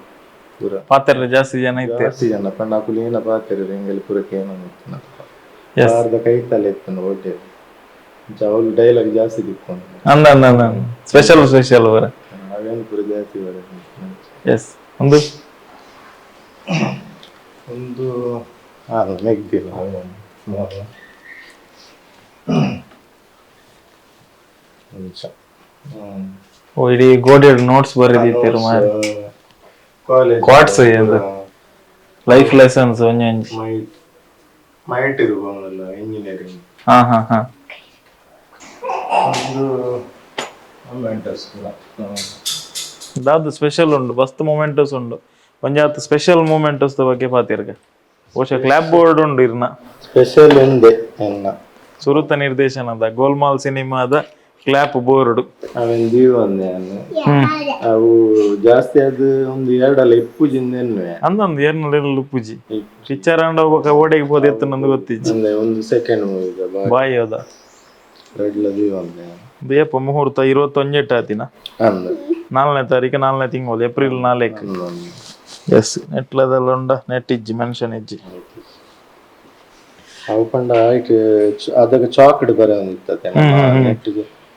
ಪೂರ. ಪಾತೆರ್ರೆ ಜಾಸ್ತಿ ಜನ ಇತ್ತೆ. ಜಾಸ್ತಿ ಜನ ಪಂಡ ಅಕುಲು ಏನ ಪಾತೆರ್ ಎಂಗಲ್ ಪೂರಕ್ಕೆ ಏನೋ. ಎಸ್. ಬಾರ್ದ ಕೈತಲ್ ಎತ್ತುಂಡು ಒಡ್ಡೆ ಅವಳು ಡೈಲಾಗ್ ಜಾಸ್ತಿ ದಿಕ್ಕೊಂಡು. ಅಂದ ಅಂದ ಅಂದ, ಸ್ಪೆಷಲ್ ಸ್ಪೆಷಲ್ ಪೂರ. ಅವೇನು ಪೂರ ಜಾಸ್ತಿ ಬರುತ್ತೆ. ಎಸ್, ಒಂದು ಒಂದು ನೆಗ್ದಿಲ್ಲ ನಿಮಿಷ. ಓ, ಇಡೀ ಗೋಡೆ ನೋಟ್ಸ್ ಬರೆದಿತ್ತೀರು ಮಾರ್ರೆ. ಕಾಲೇಜ್. Quotes ಇದು. ಲೈಫ್ ಲೆಸನ್ಸ್ ಒಂಜಿ ಒಂಜಿ. ಮೈಟ್ ಮೈಟ್ ಇರ್ಬೋದಲ್ಲ ಇಂಜಿನಿಯರಿಂಗ್. ಹಾ ಹಾ ಹಾ ಒಂದು ಮೊಮೆಂಟಸ್ ಕೂಡ. ದಾದ ಸ್ಪೆಷಲ್ ಉಂಡು? ಮಸ್ತ್ ಮೊಮೆಂಟಸ್ ಉಂಡು. ಒಂಜಾತ್ ಸ್ಪೆಷಲ್ ಮೊಮೆಂಟಸ್ ದ ಬಗ್ಗೆ ಪಾತಿರ್ಗ. ಬಹುಶಃ ಕ್ಲಾಪ್ ಬೋರ್ಡ್ ಉಂಡು ಇರ್ನ. ಸ್ಪೆಷಲ್ ಎಂದೆ ಎನ್ನ? ಸುರುತ ನಿರ್ದೇಶನದ ಗೋಲ್ಮಾಲ್ ಸಿನಿಮಾದ ಕ್ಲಾಪ್ ಬೋರ್ಡ್. ಅವೆನ್ ದೀವಂದೆ ಅವು ಜಾಸ್ತಿ ಅದು ಒಂದು ಎರಡಲ್ಲ ಇಪ್ಪುಜಿಂದ ಎನ್ನುವೆ. ಅಂದೊಂದು ಏರ್ನ ಲುಪ್ಪುಜಿ ಪಿಕ್ಚರ್ ಅಂಡ ಒಬ್ಬ ಓಡೆಗೆ ಪೋದು ಎತ್ತು ನಂದು ಗೊತ್ತಿಜ್ಜಿ. ಅಂದ್ರೆ ಒಂದು ಸೆಕೆಂಡ್ ಮೂವಿ. ಬಾಯಿ ಹೋದ. ರಡ್ಲ ದೀವಂದೆ. ಏಪ ಮುಹೂರ್ತ? 21 ಆತಿನ? ಅಂದ. 4ನೇ ತಾರೀಕು 4ನೇ ತಿಂಗಳು ಏಪ್ರಿಲ್ 4. ಎಸ್, ನೆಟ್ಲದಲ್ಲ ಉಂಡ ನೆಟ್ ಇಜ್ಜಿ, ಮೆನ್ಷನ್ ಇಜ್ಜಿ. ಅವು ಪಂಡ ಐಟ್ ಅದಕ್ಕೆ ಚಾಕ್ಡ್ ಬರೋದಿರ್ತದೆ ನೆಟ್.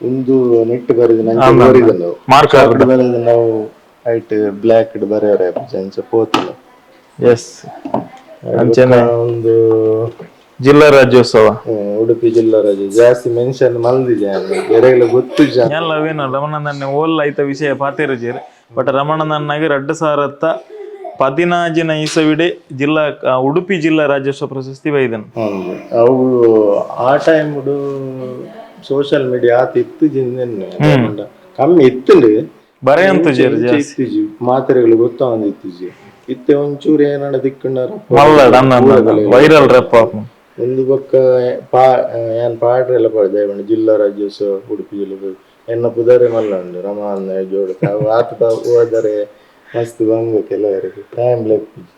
ಒಂದು ನೆಟ್ ಬರೆದು ನಂಗೆ ಬರಿದಲ್ಲ. ಮಾರ್ಕ್. ಚಾಕ್ಡ್ ಬರೆದು ನಾವು ಐಟ್ ಬ್ಲ್ಯಾಕ್ ಬರೆಯರೆ ಅಂಚ ಪೋತಿಲ್ಲ. ಎಸ್, ಅಂಚನೆ. ಒಂದು ಜಿಲ್ಲಾ ರಾಜ್ಯೋತ್ಸವ. ಉಡುಪಿ ಜಿಲ್ಲಾ ರಜೆ ಜಾಸ್ತಿ ಮೆನ್ಷನ್ ಮಲ್ದಿದೆ ಬೇರೆಲ್ಲ ಗೊತ್ತು ಜನ. ಎಲ್ಲ ಅವೇನು ರಮಣಂದನ್ನೇ ಓಲ್ ಐತ ವಿಷಯ ಪಾತೆರಜೇರ್. But ರಮಣನನ್ನಾಗಿ 2014ನ ಇಸವಿಡೆ ಜಿಲ್ಲಾ ಉಡುಪಿ ಜಿಲ್ಲಾ ರಾಜ್ಯೋತ್ಸವ ಪ್ರಶಸ್ತಿ ಬೈದನು. ಹೌದು, ಅವು ಆ time social media ಆತ ಇತ್ತು ಜಿಂದೆನ್ನೆ ಕಮ್ಮಿ ಇತ್ತುಂಡು. ಬರೆ ಅಂತ ಜೇರ್ ಇಂಚ ಇತ್ತಿಜಿ, ಮಾತ್ರೆಗಳು ಗೊತ್ತಾವಂದು ಇತ್ತಿಜಿ. ಇತ್ತೆ ಒಂಚೂರು ಏನಾಡ ದಿಕ್ಕಂಡಾರ ಮಲ್ಲಡ್ ಅನ್ನ ವೈರಲ್ ರೆಪ್. ಒಂದು ಬೊಕ್ಕ ಪಾ ಯಾನ್ ಪಾಡ್ರೆಲ್ಲ ಪಾಡ್ದೆ ಜಿಲ್ಲಾ ರಾಜ್ಯೋತ್ಸವ ಉಡುಪಿ ಜಿಲ್ಲೆ ಎನ್ನ ಪುದರೆ ಮಲ್ಲ ಉಂಡು ರಮಾನ್ ಜೋಡು ಅವು ಆತ ಹೋದರೆ ಮಸ್ತ್ ಬಂಗ ಕೆಲವರಿಗೆ ಟೈಮ್ ಲೆಪ್ಪಿಜಿ.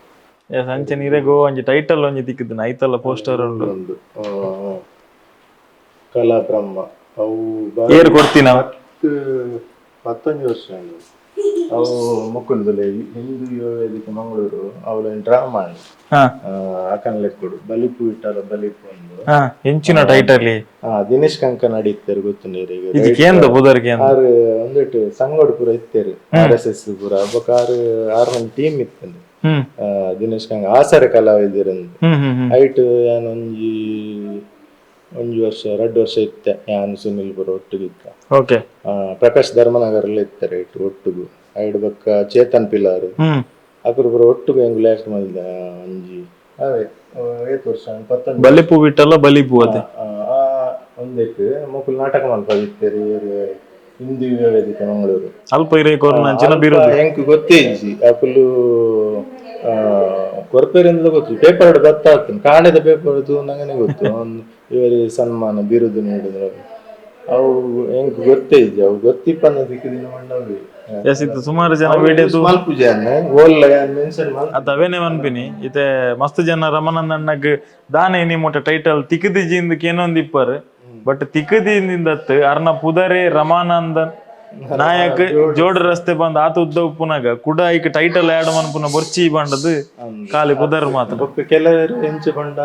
ಎಸ್, ಅಂಚೆ ನೀರೆಗೋ ಒಂಜಿ ಟೈಟಲ್ ಒಂಜಿ ತಿಕ್ಕಿದ್ದು ಐತಲ್ಲ ಪೋಸ್ಟರ್ ಉಂಡು. ಒಂದು ಕಲಾ ಬ್ರಹ್ಮ ಅವು ಏರ್ ಕೊಡ್ತೀನ. 10, 11 ವರ್ಷ ಉಂಡು. ಅವು ಮುಕುಲ್ದುಲೆ ಹಿಂದೂ ಯುವ ವೇದಿಕೆ ಮಂಗಳೂರು ಅವಳ ಡ್ರಾಮಾ ಅಕನ್ ಲೆಕ್ಕುಡು ಬಲಿಪು ಇಟ್ಟಲ್ಲ ಬಲಿಪು ಒಂದು. ಎಂಚಿನ ಟೈಟಲ್? ದಿನೇಶ್ ಕಂಕನಾಡಿ ಇತ್ತೇರು ಗೊತ್ತುಂಡು. ಇದು ಕೇಂದ್ರ ಪುದರ್ ಕೇಂದ್ರ. ಆರು ಒಂದಿಟ್ಟು ಸಂಗೋಡು ಪೂರ ಇತ್ತೇರು R S S ಪೂರ ಬೊಕ ಆರು ಆರು ಮಂದಿ ಟೀಮ್ ಇತ್ತಂದು. ದಿನೇಶ್ ಕಂಗ ಆಸರೆ ಕಲಾವಿದರಂದು. ಹ್ಮ್ ಹ್ಮ್ ಹ್ಮ್ ಐಟ್ ಯಾನ್ ಒಂಜಿ ಒಂಜಿ ವರ್ಷ 2 ವರ್ಷ ಇತ್ತೆ ಯಾನ್ ಸುನಿಲ್ ಪೂರ ಒಟ್ಟಿಗೆ ಇತ್ತ. ಪ್ರಕಾಶ್ ಧರ್ಮನಗರಲ್ಲಿ ಇತ್ತಾರೆ ಐಟ್ ಒಟ್ಟುಗು ಐಡ್ ಬೊಕ್ಕ ಚೇತನ್ ಪಿಲಾರು ಅಕುಲು ಪೂರ ಒಟ್ಟುಗು ಎಂಗುಲು ಆಕ್ಟ್ ಮಲ್ದ ಒಂಜಿ ಅವೇ ಏತ್ ವರ್ಷ 19. ಬಲಿಪು ಬಿಟ್ಟಲ್ಲ ಬಲಿಪು ಅದೇ. ಆ ಒಂದೆಕ್ ಮೊಕುಲು ನಾಟಕ ಮಲ್ಪದಿತ್ತೇರು ಹಿಂದೂ ಯುವ ವೇದಿಕೆ ಮಂಗಳೂರು. ಅಲ್ಪ ಇರೇ ಕೊರ್ನಂಚಿನ ಬಿರುದು. ಎಂಕ್ ಗೊತ್ತೇ ಇಜ್ಜಿ ಅಕುಲು ಕೊರ್ಪೇರಿಂದಲೂ ಗೊತ್ತು, ಪೇಪರ್ ಬತ್ತ ಆಗ್ತದೆ ಕಾಣದ ಪೇಪರ್ ನಂಗನೆ ಗೊತ್ತು ಒಂದು ಇವರಿಗೆ ಸನ್ಮಾನ ಬಿರುದು ನೀಡಿದ್ರು. ಅವು ಎಂಕ್ ಗೊತ್ತೇ ಇಜ್ಜಿ, ಅವು ಗೊತ್ತಿಪ್ಪಂದ ದಿಕ್ಕಿದಿನ ಮಂಡವಿ. ಎಸ್, ಇತ್ತು ಸುಮಾರು ಜನ ವಿಡಿಯೋ ಮಲ್ಪುಜಾನೆ ಓಲ್ಲ ಮೆನ್ಷನ್ ಮಲ್ ಅತ್ತ ಅವೇನೆ ಮನ್ಪಿನಿ. ಇತ್ತೆ ಮಸ್ತ್ ಜನ ರಮನಂದಣ್ಣಗ್ ದಾನೆ ನಿಮ್ಮೊಟ್ಟ ಟೈಟಲ್ ತಿಕ್ಕದಿಜಿಂದ ಕೇನೊಂದು ಇಪ್ಪರ್. ಬಟ್ ತಿಕ್ಕದಿಂದತ್ ಅರ್ನ ಪುದರೆ ರಮಾನಂದನ್ ನಾಯಕ್ ಜೋಡ್ ರಸ್ತೆ ಬಂದ್ ಆತ ಉದ್ದ ಉಪ್ಪುನಾಗ ಕುಡ ಐಕ್ ಟೈಟಲ್ ಆಡ್ ಮನ್ಪುನ ಬೊರ್ಚಿ ಬಂಡದು ಖಾಲಿ ಪುದರ್ ಮಾತ್ರ. ಬೊಕ್ಕ ಕೆಲವರು ಎಂಚ ಪಂಡ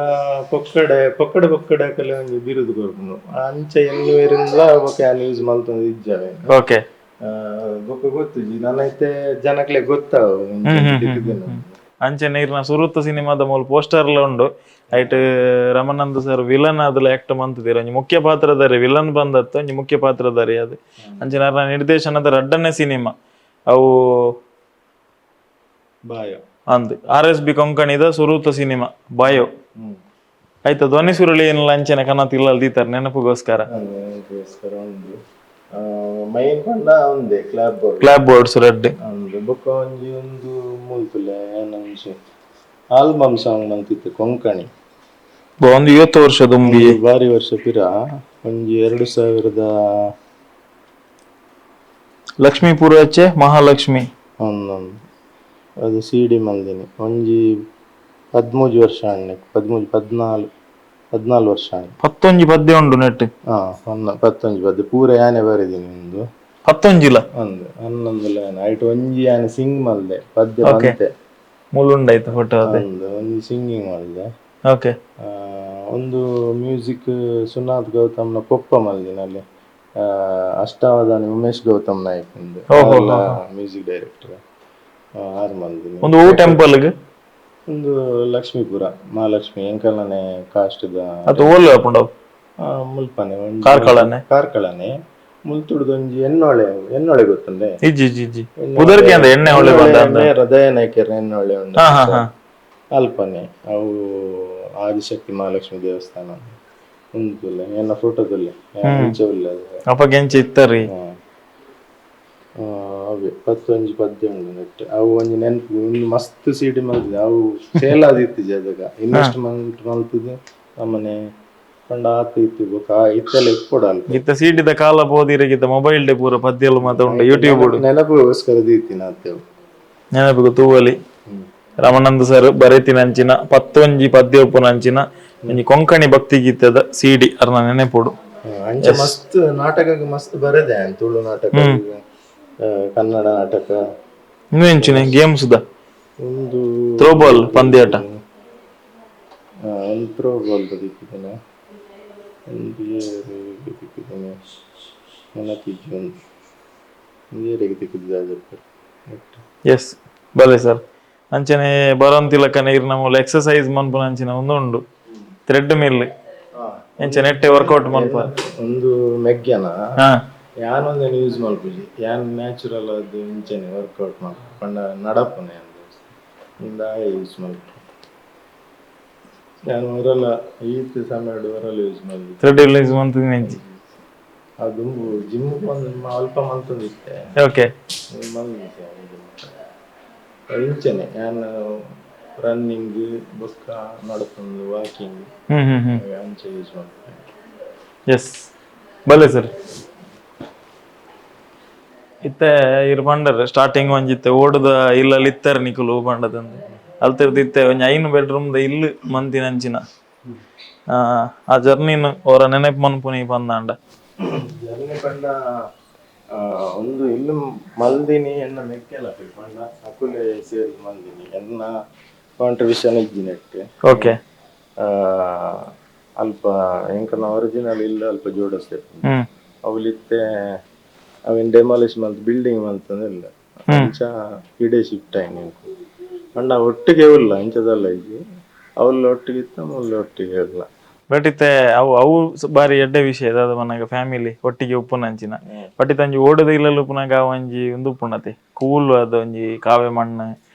ಪೊಕ್ಕಡೆ ಪೊಕ್ಕಡೆ ಪೊಕ್ಕಡೆ ಕೆಲವೊಂಜಿ ಬಿರುದು ಕೊರ್ಪುನು ಅಂಚ ಎನ್ನುವೆರಿಂದ್ಲ ಬೊಕ್ಕ ಯಾನ್ ಯೂಸ್ ಮಲ್ತೊಂದು ಇಜ್ಜಾವೆ. ಬೊಕ್ಕ ಗೊತ್ತುಜಿ ನನೈತೆ ಜನಕ್ಲೆ ಗೊತ್ತಾವು ತಿಕ್ಕುದಿನ. ಅಂಚೆ ನೀರ್ನ ಸುರುತ್ತ ಸಿನಿಮಾದ ಮೂಲ ಪೋಸ್ಟರ್ ಲ ಉಂಡು. ಐಟ್ ರಮಾನಂದ ಸರ್ ವಿಲನ್ ಆದಲ ಆಕ್ಟ್ ಮಂತಿದ್ದೀರ, ಒಂಜಿ ಮುಖ್ಯ ಪಾತ್ರಧಾರಿ ವಿಲನ್ ಬಂದತ್ತು ಒಂಜಿ ಮುಖ್ಯ ಪಾತ್ರಧಾರಿ ಅದು. ಅಂಚೆ ಅರ್ನ ನಿರ್ದೇಶನದ ರಡ್ಡನೇ ಸಿನಿಮಾ ಅವು ಬಾಯೋ ಅಂದ್ R S B ಕೊಂಕಣಿದ ಸುರೂತ cinema bio. ಆಯ್ತಾ ಧ್ವನಿ ಸುರುಳಿ ಏನಿಲ್ಲ ಅಂಚೆನೆ ಕನ್ನಡ ಇಲ್ಲ ದೀತಾರೆ ನೆನಪಿಗೋಸ್ಕರ. ನೆನಪಿಗೋಸ್ಕರ ಉಂಡು. ಮೈನ್ ಪಂಡ ಒಂದೇ clap board. Clap boards red. ಉಂಡು ಬೊಕ್ಕ ಒಂಜಿ ಒಂದು ಮೂಲ್ತುಲೆ ಏನಂಚೆ ಆಲ್ಬಮ್ ಸಾಂಗ್ ಮಂತಿತ್ತು ಕೊಂಕಣಿ. ಒಂದು 50 ವರ್ಷ ದುಂಬಿ. ಒಂದು ಬಾರಿ ವರ್ಷ ಪಿರ ಒಂಜಿ 2000 ಲಕ್ಷ್ಮೀಪುರ ಅಚ್ಚೆ ಮಹಾಲಕ್ಷ್ಮಿ. ಒಂದೊಂದು ಅದು ಸಿ ಡಿ ಮಲ್ದಿನಿ ಒಂಜಿ 13 ವರ್ಷ ಅಣ್ಣೆ 13 14 14 ವರ್ಷ ಅಣ್ಣೆ. ಪತ್ತೊಂಜಿ ಪದ್ಯ ಉಂಡು ನೆಟ್. ಹಾ, ಒನ್ನ ಪತ್ತೊಂಜಿ ಪದ್ಯ ಪೂರ ಯಾನೆ ಬರೆದೀನಿ ಒಂದು. ಪತ್ತೊಂಜಿಲ? ಒಂದು ಹನ್ನೊಂದುಲ ಯಾನೆ ಐಟ್ ಒಂಜಿ ಯಾನೆ ಸಿಂಗ್ ಮಲ್ದೆ ಪದ್ಯ ಬಂತೆ. ಮುಲುಂಡಾಯ್ತು ಫೋಟೋ ಅದೇ. ಒಂದು ಒಂಜಿ ಸಿಂಗಿಂಗ್ ಮಲ್ದೆ. ಒಂದು ಮ್ಯೂಸಿಕ್ ಸುನಾಥ್ ಗೌತಮ್ನ ಪೊಪ್ಪ ಮಲ್ದಿನಲ್ಲಿ ಅಷ್ಟಾವಧಾನಿ ಉಮೇಶ್ ಗೌತಮ್ ನಾಯ್ಕ್ ಒಂದು ಮ್ಯೂಸಿಕ್ ಡೈರೆಕ್ಟರ್ ಆರ್ ಮಲ್ದಿನಿ. ಒಂದು ಹೂ ಟೆಂಪಲ್ ಒಂದು ಲಕ್ಷ್ಮೀಪುರ ಮಹಾಲಕ್ಷ್ಮಿ ಎಂಕಲ್ನೇ ಕಾಸ್ಟ್ ಅದು ಓಲ್ ಅಪುಂಡು? ಮುಲ್ಪನೆ ಒಂಜಿ. ಕಾರ್ಕಳನೆ? ಕಾರ್ಕಳನೆ ಮುಲ್ತುಡ್ದು ಒಂಜಿ ಎನ್ನೊಳೆ, ಎನ್ನೊಳೆ ಗೊತ್ತುಂಡೆ? ಇಜ್ಜಿ ಇಜ್ಜಿ ಇಜ್ಜಿ ಪುದರ್ಕೆ ಅಂದ್ರೆ ಎಣ್ಣೆ ಹೊಳೆ ಬಂದ ಅಂದ. ಹೃದಯ ನಾಯ್ಕರ್ ಎನ್ನೊಳೆ ಉಂಡು. ಹಾ ಹಾ ಹಾ ಅಲ್ಪನೆ ಅವು ಆದಿಶಕ್ತಿ ಮಹಾಲಕ್ಷ್ಮಿ ದೇವಸ್ಥಾನ ಉಂಟುಲ್ಲ ಎನ್ನ ಫೋಟೋದಲ್ಲಿ ಇಂಚ ಉಲ್ಲ ಅದು. ಅಪಗ ಎಂಚ ಇತ್ತರಿ? ಅವೇ ಪತ್ತೊಂಜಿ ಪದ್ಯ ಉಂಡು ನೆಟ್. ಅವು ಒಂಜಿ ನೆನಪು ಒಂದು ಮಸ್ತ್ ಸೀಟಿ ಮಲ್ತಿದೆ ಅವು ಸೇಲ್ ಆದಿತ್ತಿಜಿ ಅದಗ ಇನ್ವೆಸ್ಟ್ಮೆಂಟ್ ಮಲ್ತದೆ ನಮ್ಮನೆ ಪಂಡ ಆತ ಇತ್ತು ಬೊಕ ಇತ್ತೆಲ್ಲ ಇಪ್ಪೊಡು ಅಲ್ಪ. ಇತ್ತ ಸೀಟಿದ ಕಾಲ ಪೋದಿರಗಿತ್ತ ಮೊಬೈಲ್ ಡೆ ಪೂರ ಪದ್ಯಲು ಮಾತ ಉಂಡು ಯೂಟ್ಯೂಬ್. ನೆನಪುಗೋಸ್ಕರ ದೀತಿನ ಅತ್ತೇವು. ನೆನಪಿಗೆ ತೂವಲಿ ರಮಾನಂದ ಸರ್ ಬರೆತಿನಂಚಿನ ಪತ್ತೊಂಜಿ ಪದ್ಯ ಉಪ್ಪುನಂಚಿನ ಒಂಜಿ ಕೊಂಕಣಿ ಭಕ್ತಿ ಗೀತೆದ ಸಿಡಿ ಅರ್ನ ನೆನೆಪೊಡು. ಅಂಚ ಮಸ್ತ್ ನಾಟಕಕ್ಕೆ ಮಸ್ತ್ ಬರೆದೆ ತುಳು ನಾಟಕ, ಕನ್ನಡ ನಾಟಕ. ಇನ್ನು ಎಂಚಿನ ಗೇಮ್ಸ್ the? ಒಂದು ಥ್ರೋಬಾಲ್ ಪಂದ್ಯಾಟ. ಒಂದು ಥ್ರೋ ಬಾಲ್ ಬದಿಕ್ಕಿದ್ದೇನೆ, ಒಂದು ತಿಕ್ಕಿದ್ದೇನೆ ನೆನಪಿಜ್ಜಿ ಒಂದು ಏರಿಗೆ ತಿಕ್ಕಿದ್ದು. ಎಸ್, ಬಲೆ ಸರ್. ಅಂಚನೆ ಬರೋಂತಿಲಕ್ಕನೆ ಇರ್ನ ಮೂಲ ಎಕ್ಸಸೈಸ್ ಮನ್ಪುನ ಅಂಚಿನ ಒಂದು ಉಂಡು ಥ್ರೆಡ್ ಮಿಲ್ ಎಂಚ ನೆಟ್ಟೆ ವರ್ಕೌಟ್ ಮನ್ಪ. ಒಂದು ಮೆಗ್ಯನ. ಯಾನ್ ಒಂದೇನು ಯೂಸ್ ಮಲ್ಪುಜಿ, ಯಾನ್ ನ್ಯಾಚುರಲ್ ಅದು ಇಂಚನೆ ವರ್ಕೌಟ್ ಮಲ್ಪ ಪಂಡ ನಡಪುನೆ ಯಾನ್ ಇಂದಾಯ ಯೂಸ್ ಮಲ್ಪ. ಯಾನ್ ಒರಲ ಈತ್ ಸಮಯಡ್ ಒರಲ ಯೂಸ್ ಮಲ್ದಿ. ಥ್ರೆಡ್ ಯೂಸ್ ಮಂತಿನಿಜ್ಜಿ. ಆ ದುಂಬು ಜಿಮ್ ಒಂದು ಅಲ್ಪ ಮಲ್ತೊಂದಿತ್ತೆ. ಮಲ್ದಿತ್ತೆ ಯಾನ್ ಇಂಚನೆ ಯಾನ್ ರನ್ನಿಂಗ್ ಬೊಕ್ಕ ನಡಪೊಂದು ವಾಕಿಂಗ್ ಹ್ಮ್ ಹ್ಮ್ ಹ್ಮ್ ಅಂಚ ಯೂಸ್ ಮಲ್ಪುವೆ. ಎಸ್, ಬಲ್ಲೆ ಸರ್. ಇತ್ತೆ ಇರ್ ಪಂಡರ್ ಸ್ಟಾರ್ಟಿಂಗ್ ಒಂಜಿತ್ತೆ ಓಡುದ ಇಲ್ಲಲ್ಲಿ ಇತ್ತರ ನಿಕುಲು ಪಂಡದಂದು ಅಲ್ತಿರ್ದು ಇತ್ತೆ ಒಂಜಿ 5 ಬೆಡ್ರೂಮ್ ದ ಇಲ್ಲು ಮಂತಿನಂಚಿನ ಆ ಜರ್ನಿನ್ ಓರ ನೆನಪು ಮನ್ಪುನಿ ಪಂದಾಂಡ. ಜರ್ನಿ ಪಂಡ ಒಂದು ಇಲ್ಲು ಮಲ್ದಿನಿ ಎನ್ನ ಮೆಕ್ಕೆಲ ಪಂಡ ಅಕುಲೆ ಸೇರಿ ಮಲ್ದಿನಿ, ಎನ್ನ ಕಾಂಟ್ರಿಬ್ಯೂಷನ್ ಇಜ್ಜಿ ನೆಟ್. ಅಲ್ಪ ಎಂಕಲ್ನ ಒರಿಜಿನಲ್ ಇಲ್ಲ ಅಲ್ಪ ಜೋಡಿಸ್ತೆ ಅವ್ಲಿತ್ತೆ ಅವಿನ್ ಡೆಮಾಲಿಷ್ ಮಲ್ತ್ ಬಿಲ್ಡಿಂಗ್ ಮಲ್ತಂದಿಲ್ಲ ಅಂಚ ಇಡೇ ಶಿಫ್ಟ್ ಆಯ್ನಿ ಎಂಕು ಪಂಡ ಒಟ್ಟಿಗೆ ಉಲ್ಲ ಅಂಚದಲ್ಲ ಇಜ್ಜಿ, ಅವ್ಲ ಒಟ್ಟಿಗೆ ಇತ್ತ ಮುಲ್ಲ ಒಟ್ಟಿಗೆ ಇಲ್ಲ. ಬಟ್ ಇತ್ತೆ ಅವು ಅವು ಬಾರಿ ಎಡ್ಡೆ ವಿಷಯ ದಾದ ಮನಗ ಫ್ಯಾಮಿಲಿ ಒಟ್ಟಿಗೆ ಉಪ್ಪುನಂಚಿನ. ಬಟ್ ಇತ್ತೆ ಒಂಜಿ ಓಡದ ಇಲ್ಲಲ್ ಉಪ್ಪುನಗ ಒಂಜಿ ಉಂದು ಉಪ್ಪುನತೆ ಕೂಲ್ ಅದು ಒಂಜಿ ಕಾವೆ ಮಣ್ಣು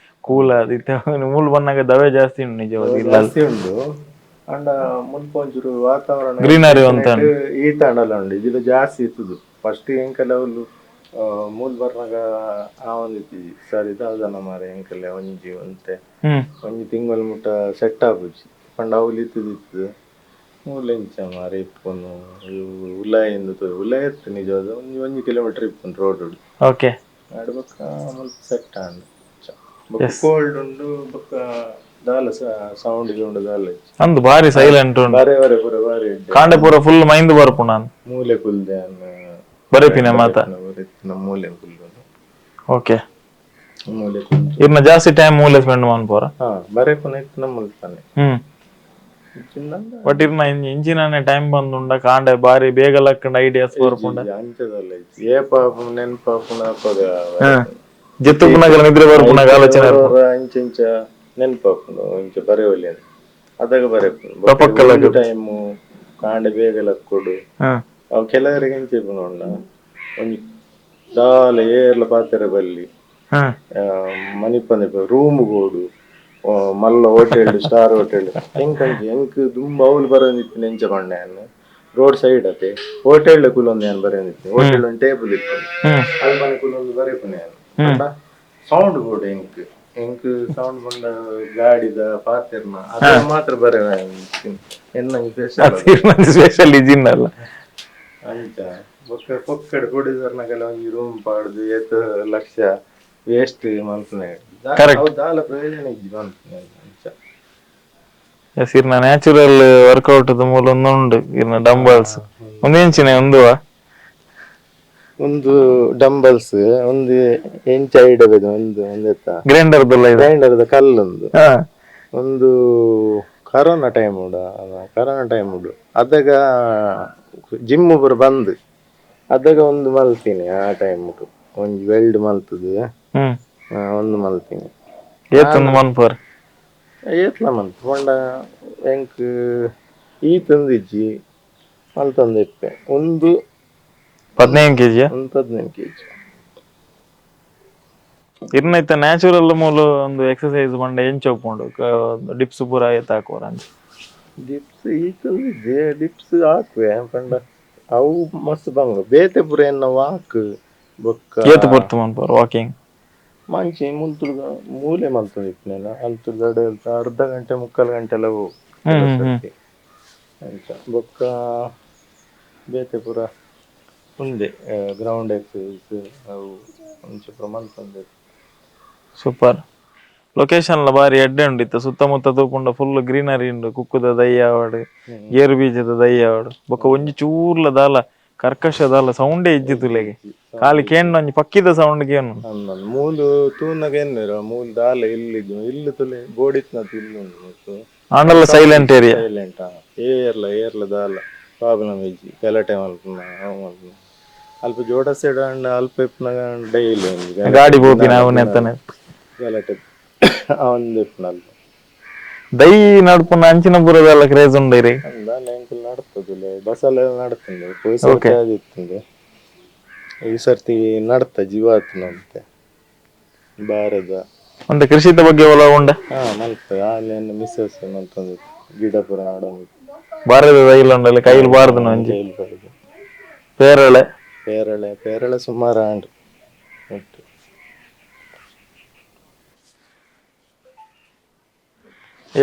ಕೂಲ್ ಅದು. ಇತ್ತೆ ಮೂಲು ಬನ್ನಾಗ ದವೆ ಜಾಸ್ತಿ ಉಂಡು ನಿಜವಾದ ಇಲ್ಲ ಜಾಸ್ತಿ ಉಂಡು ಅಂಡ ಮುಲ್ಪ ಒಂಚೂರು ವಾತಾವರಣ ಗ್ರೀನರಿ ಅಂತ ಈ ತಾಂಡಲ ಉಂಡು, ಇದಿಲ್ಲ ಜಾಸ್ತಿ ಇತ್ತದು. ಫಸ್ಟ್ ಎಂಕಲೆ ಅವ್ಲು ಮೂಲ್ ಬರ್ನಾಗ ಆ ಒಂದಿತ್ತಿ ಸರಿ ದಾದನ ಮಾರೆ ಎಂಕಲೆ ಒಂಜಿ ಒಂತೆ ಒಂಜಿ ತಿಂಗಳು ಮುಟ್ಟ ಸೆಟ್ ಆಪುಜಿ ಪಂಡ ಅವ್ಲು ಇತ್ತದಿತ್ತು ಮೂಲ ಎಂಚ ಮಾರೆ ಇಪ್ಪುನು ಉಲಾಯಿಂದ ಉಲಾಯ ಇತ್ತು ನಿಜವಾದ ಒಂಜಿ ಒಂಜಿ ಕಿಲೋಮೀಟರ್ ಇಪ್ಪುನು ರೋಡ್. ಆಡ್ ಬೊಕ್ಕ ಮುಲ್ಪ ಸೆಟ್ ಆಂಡ್ ಬೊಕ್ಕ ಕೋಲ್ಡ್ ಉಂಡು ಬೊಕ್ಕ ದಾಲ ಸೌಂಡ್ ಉಂಡು ದಾಲ ಇಜ್ಜಿ. ಅಂದು ಬಾರಿ ಸೈಲೆಂಟ್ ಉಂಡು. ಬಾರೆ ಬಾರೆ ಪೂರ ಬಾರಿ ಎಡ್ಡೆ. ಕಾಂಡೆ ಪೂರ ಫುಲ್ ಮೈಂದ್ ಬರ್ಪುಂಡು ನಾನು ಮೂಲೆ ಕುಲ್ದೆ ಅನ್ನ ಬರೆಪಿನ ಮಾತ. ಮೂಲೆ ಕುಲ್ಲು. ಮೂಲೆ ಕುಲ್ದು. ಇರ್ನ ಜಾಸ್ತಿ ಟೈಮ್ ಮೂಲೆ ಸ್ಪೆಂಡ್ ಮನ್ಪೋರ. ಹಾ ಬರೆಪುನ ಇತ್ತು ನಮ್ಮ ಮುಲ್ತಾನೆ. ಬಟ್ ಇರ್ನ ಇಂಚಿನಾನೆ ಟೈಮ್ ಬಂದುಂಡ ಕಾಂಡೆ ಬಾರಿ ಬೇಗ ಲಕ್ಕಂಡ ಐಡಿಯಾಸ್ ಬರ್ಪುಂಡ. ಅಂಚದಲ್ಲ ಇಜ್ಜಿ. ಏ ಪಾಪ ನೆನ್ಪಾಪುನ ಅಪಗ ಜೆತ್ತು ಪುನಗಲ ನಿದ್ರೆ ಬರ್ಪುನಾಗ ಆಲೋಚನೆ ಇರ್ಪುಂಡು. ಇಂಚ ಇಂಚ ನೆನ್ಪಾಪುಂಡು ಇಂಚ ಬರೆವಲಿ ಅಂತ ಅದಾಗ ಬರೆಪುಂಡು ಪಕ್ಕಲ ಟೈಮು ಕಾಂಡೆ ಬೇಗ ಲಕ್ಕೊಡು. ಅವು ಕೆಲವರಿಗೆ ಇಂಚ ಇಪ್ಪುಂಡು ಒಂಜಿ ದಾಲ ಏರ್ಲ ಪಾತೆರ ಬಲ್ಲಿ ಮನಿಪಂದೆ ರೂಮ್ ಗೋಡು ಮಲ್ಲ hotel star hotel ಎಂಕಂಚಿ ಎಂಕ್ ದುಂಬ ಅವ್ಲು ಬರೋದಿತ್ತು ಎಂಚ ಪಂಡೆ ಯಾನ್ ರೋಡ್ ಸೈಡ್ ಅತೆ ಹೋಟೆಲ್ ಕುಲೊಂದು ಯಾನ್ ಬರೋದಿತ್ತು. ಹೋಟೆಲ್ ಒಂದು ಟೇಬಲ್ ಇತ್ತು ಅಲ್ಲಿ ಮನೆ ಕುಲೊಂದು ಬರೆಪುನೆ ಯಾನ್ ಸೌಂಡ್ ಬೋರ್ಡ್ ಎಂಕ್ ಎಂಕ್ ಸೌಂಡ್ ಬಂಡ ಗಾಡಿದ ಪಾತೆರ್ನ ಅದು ಮಾತ್ರ ಬರೆ ಎನ್ನ ಸ್ಪೆಷಲ್ ಸ್ಪೆಷಲ್ ಇಜಿನ್ ಅಲ್ಲ ಅಂಚ ಬೊಕ್ಕ ಪೊಕ್ಕಡೆ ಪೊಡಿಸರ್ನಗಲ ಒಂಜಿ ರೂಮ್ ಪಾಡ್ದು ಏತ್ ಲಕ್ಷ ವೇಸ್ಟ್ ಮಲ್ಪುನೆ ಅವು ದಾಲ ಪ್ರಯೋಜನ ಇಜ್ಜಿ ಮಲ್ಪುನೆ ಅಂಚ. ಎಸ್, ಇರ್ನ ನ್ಯಾಚುರಲ್ ವರ್ಕೌಟ್ ಮೂಲ ಒಂದು ಉಂಡು ಇರ್ನ ಡಂಬಲ್ಸ್ ಒಂದಿಂಚಿನ ಒಂದುವ ಒಂದು ಡಂಬಲ್ಸ್ ಒಂದು ಎಂಚ ಐಡ ಬೇದ ಒಂದು ಒಂದೆತ್ತ ಗ್ರೈಂಡರ್ ದಲ್ಲ ಇದು ಗ್ರೈಂಡರ್ ದ ಕಲ್ಲೊಂದು ಒಂದು ಕರೋನಾ ಟೈಮ್ ಉಂಡು, ಕರೋನಾ ಟೈಮ್ ಉಂಡು ಅದಾಗ ಜಿಮ್ ಪೂರ ಬಂದ್ ಅದಾಗ ಒಂದು ಮಲ್ತೀನಿ ಆ ಟೈಮ್ ಒಂಜಿ ವೆಲ್ಡ್ ಮಲ್ತದು ಒಂದು ಮಲ್ತೀನಿ. ಏತೊಂದು ಮನ್ಪರ್ ಏತ್ಲ ಮಲ್ತು ಪಂಡ ಎಂಕ್ ಈ ತಂದಿಜ್ಜಿ ಮಲ್ತಂದು ಇಪ್ಪೆ ಒಂದು 15 ಕೆಜಿ ಒಂದು 15 ಕೆಜಿ. ಇರ್ನ ಇತ್ತ ನ್ಯಾಚುರಲ್ ಮೂಲ ಒಂದು ಎಕ್ಸರ್ಸೈಸ್ ಪಂಡ ಎಂಚ ಉಪ್ಪುಂಡು ಡಿಪ್ಸ್ ಪೂರ ಏತ್ ಹಾಕುವರ ಅಂಚ ಡಿಪ್ಸ್ ಈ ತಂದಿಜ್ಜಿ ಡಿಪ್ಸ್ ಹಾಕುವೆ ಪಂಡ ಅವು ಮಸ್ತ್ ಬಂಗ ಬೇತೆ ಪೂರ ಎನ್ನ ವಾಕ್ ಬೊಕ್ಕ ಏತ್ ಪೊರ್ತು ಮನ್ಪರ್ ವಾಕಿಂಗ್ ಮಂಚಿ ಮುಲ್ತುರ್ದ ಮೂಲೆ ಮಲ್ತೊಂದು ಇಪ್ಪುನೆನ ಅಲ್ತುರ್ದ ಅರ್ಧ ಗಂಟೆ ಮುಕ್ಕಾಲು ಗಂಟೆ ಎಲ್ಲ ಹೋಗು ಅಂಚ ಬೊಕ್ಕ ಬೇತೆ ಪೂರ ಉಂಡೆ ಗ್ರೌಂಡ್ ಎಕ್ಸರ್ಸೈಸ್ ಅವು ಅಂಚ ಪೂರ ಮಲ್ತೊಂದು. ಸೂಪರ್ ಲೊಕೇಶನ್ ಲ ಬಾರಿ ಎಡ್ಡೆ ಉಂಡು ಇತ್ತ ಸುತ್ತಮುತ್ತ ತೂಪುಂಡ ಫುಲ್ ಗ್ರೀನರಿ ಉಂಡು ಕುಕ್ಕುದ ದಯ್ಯ ಆವಡ್ ಗೇರು ಬೀಜದ ದಯ್ಯ ಆವಡ್ ಬೊಕ್ಕ ಒಂಜಿ ಚೂರ್ಲ ದಾಲ ಕರ್ಕಶ ದಾಲ ಸೌಂಡೇ ಇಜ್ಜಿ ತುಲೆಗೆ ಖಾಲಿ ಕೇಂದ್ರ ಒಂಜಿ ಪಕ್ಕಿದ ಸೌಂಡ್ ಕೇನು. ಮೂಲು ತೂನಗ ಎನ್ನುರ ಮೂಲು ದಾಲ ಇಲ್ಲಿದ್ದು ಇಲ್ಲು ತುಲೆ ಬೋಡಿತ್ನ ಇಲ್ಲು ಉಂಡು ಮತ್ತು ಆಂಡಲ silent area silent ಏರ್ಲ ಏರ್ಲ ದಾಲ ಪ್ರಾಬ್ಲಮ್ ಇಜ್ಜಿ ಗಲಾಟೆ ಮಲ್ಪುನ ಅವು ಮಲ್ಪುನ ಅಲ್ಪ ಜೋಡ ಸೈಡ್ ಅಂಡ ಅಲ್ಪ ಇಪ್ಪುನಗ ಡೈಲಿ ಒಂಜಿ ಗಾಡಿ ಪೋಪಿನ ಅವು ನೆತ್ತನೆ ಗಲಾಟೆ ಅವಂದು ಇಪ್ಪುನ ಅಲ್ಪ ದೈ ನಡ್ಪುನ ಅಂಚಿನ ಪುರದಲ್ಲ ಕ್ರೇಜ್ ಉಂಡು ಇರಿ ದಾಲ ಎಂಕುಲು ನಡ್ತದಿಲ್ಲ ಬಸ್ಸಲ್ಲ ನಡ್ತುಂಡು ಪೊಯ್ಸೆ ಇತ್ತುಂಡು. ಈ ಸರ್ತಿ ನಡ್ತ ಜೀವಾತ್ನಂತೆ ಬಾರದ. ಒಂದು ಕೃಷಿದ ಬಗ್ಗೆ ಒಲವು ಉಂಡ? ಹಾ, ಮಲ್ಪ ಆಲೆನ್ ಮಿಸ್ಸಸ್ ಮಲ್ತೊಂದು ಗಿಡ ಪೂರ ನಾಡೊಂದು. ಬಾರದ ರೈಲ್ ಉಂಡಲ್ಲ, ಕೈಲಿ ಬಾರದು ಒಂಜಿ. ಕೈಲ್ ಬಾರದು. ಪೇರಳೆ? ಪೇರಳೆ, ಪೇರಳೆ ಸುಮಾರು ಆಂಡ್ ಒಟ್ಟು.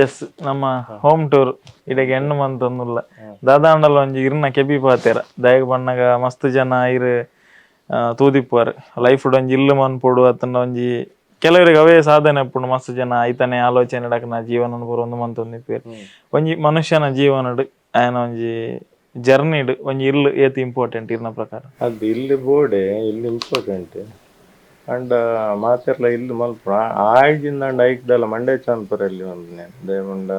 ಎಸ್, ನಮ್ಮ ಹೋಮ್ ಟೂರ್ ಇಡೆಗೆ ಹೆಣ್ಣು ಮಂತೊಂದುಲ್ಲ. ದಾದಾಂಡಲ ಒಂಜಿ ಇರ್ನ ಕೆಬಿ ಪಾತೆರ ದಯಗ್ ಬಣ್ಣಗ ಮಸ್ತ್ ಜನ ಇರ್ ತೂದಿಪ್ಪುವರ್. ಲೈಫ್ ಒಂಜಿ ಇಲ್ಲು ಮನ್ಪೊಡು ಅತ್ತಂಡ ಒಂಜಿ ಕೆಲವರಿಗೆ ಅವೇ ಸಾಧನೆ ಉಪ್ಪುಂಡು. ಮಸ್ತ್ ಜನ ಐತನೆ ಆಲೋಚನೆ ಡಕ್ನ ಜೀವನ ಪೂರ ಒಂದು ಮಂತೊಂದಿಪ್ಪೆರ್. ಒಂಜಿ ಮನುಷ್ಯನ ಜೀವನಡ್ ಆಯನ ಒಂಜಿ ಜರ್ನಿಡ್ ಒಂಜಿ ಇಲ್ಲು ಏತ್ ಇಂಪಾರ್ಟೆಂಟ್ ಇರ್ನ ಪ್ರಕಾರ? ಅದು ಇಲ್ಲಿ ಬೋಡೆ, ಇಲ್ಲಿ ಇಂಪಾರ್ಟೆಂಟ್. ಅಂಡ ಮಾತೆರ್ಲ ಇಲ್ಲು ಮಲ್ಪ ಆಯ್ಜಿಂದ ಅಂಡ ಐಕ್ದಲ್ಲ ಮಂಡೆ ಚಾನ್ಪುರಲ್ಲಿ ಒಂದು ದೇವಂಡ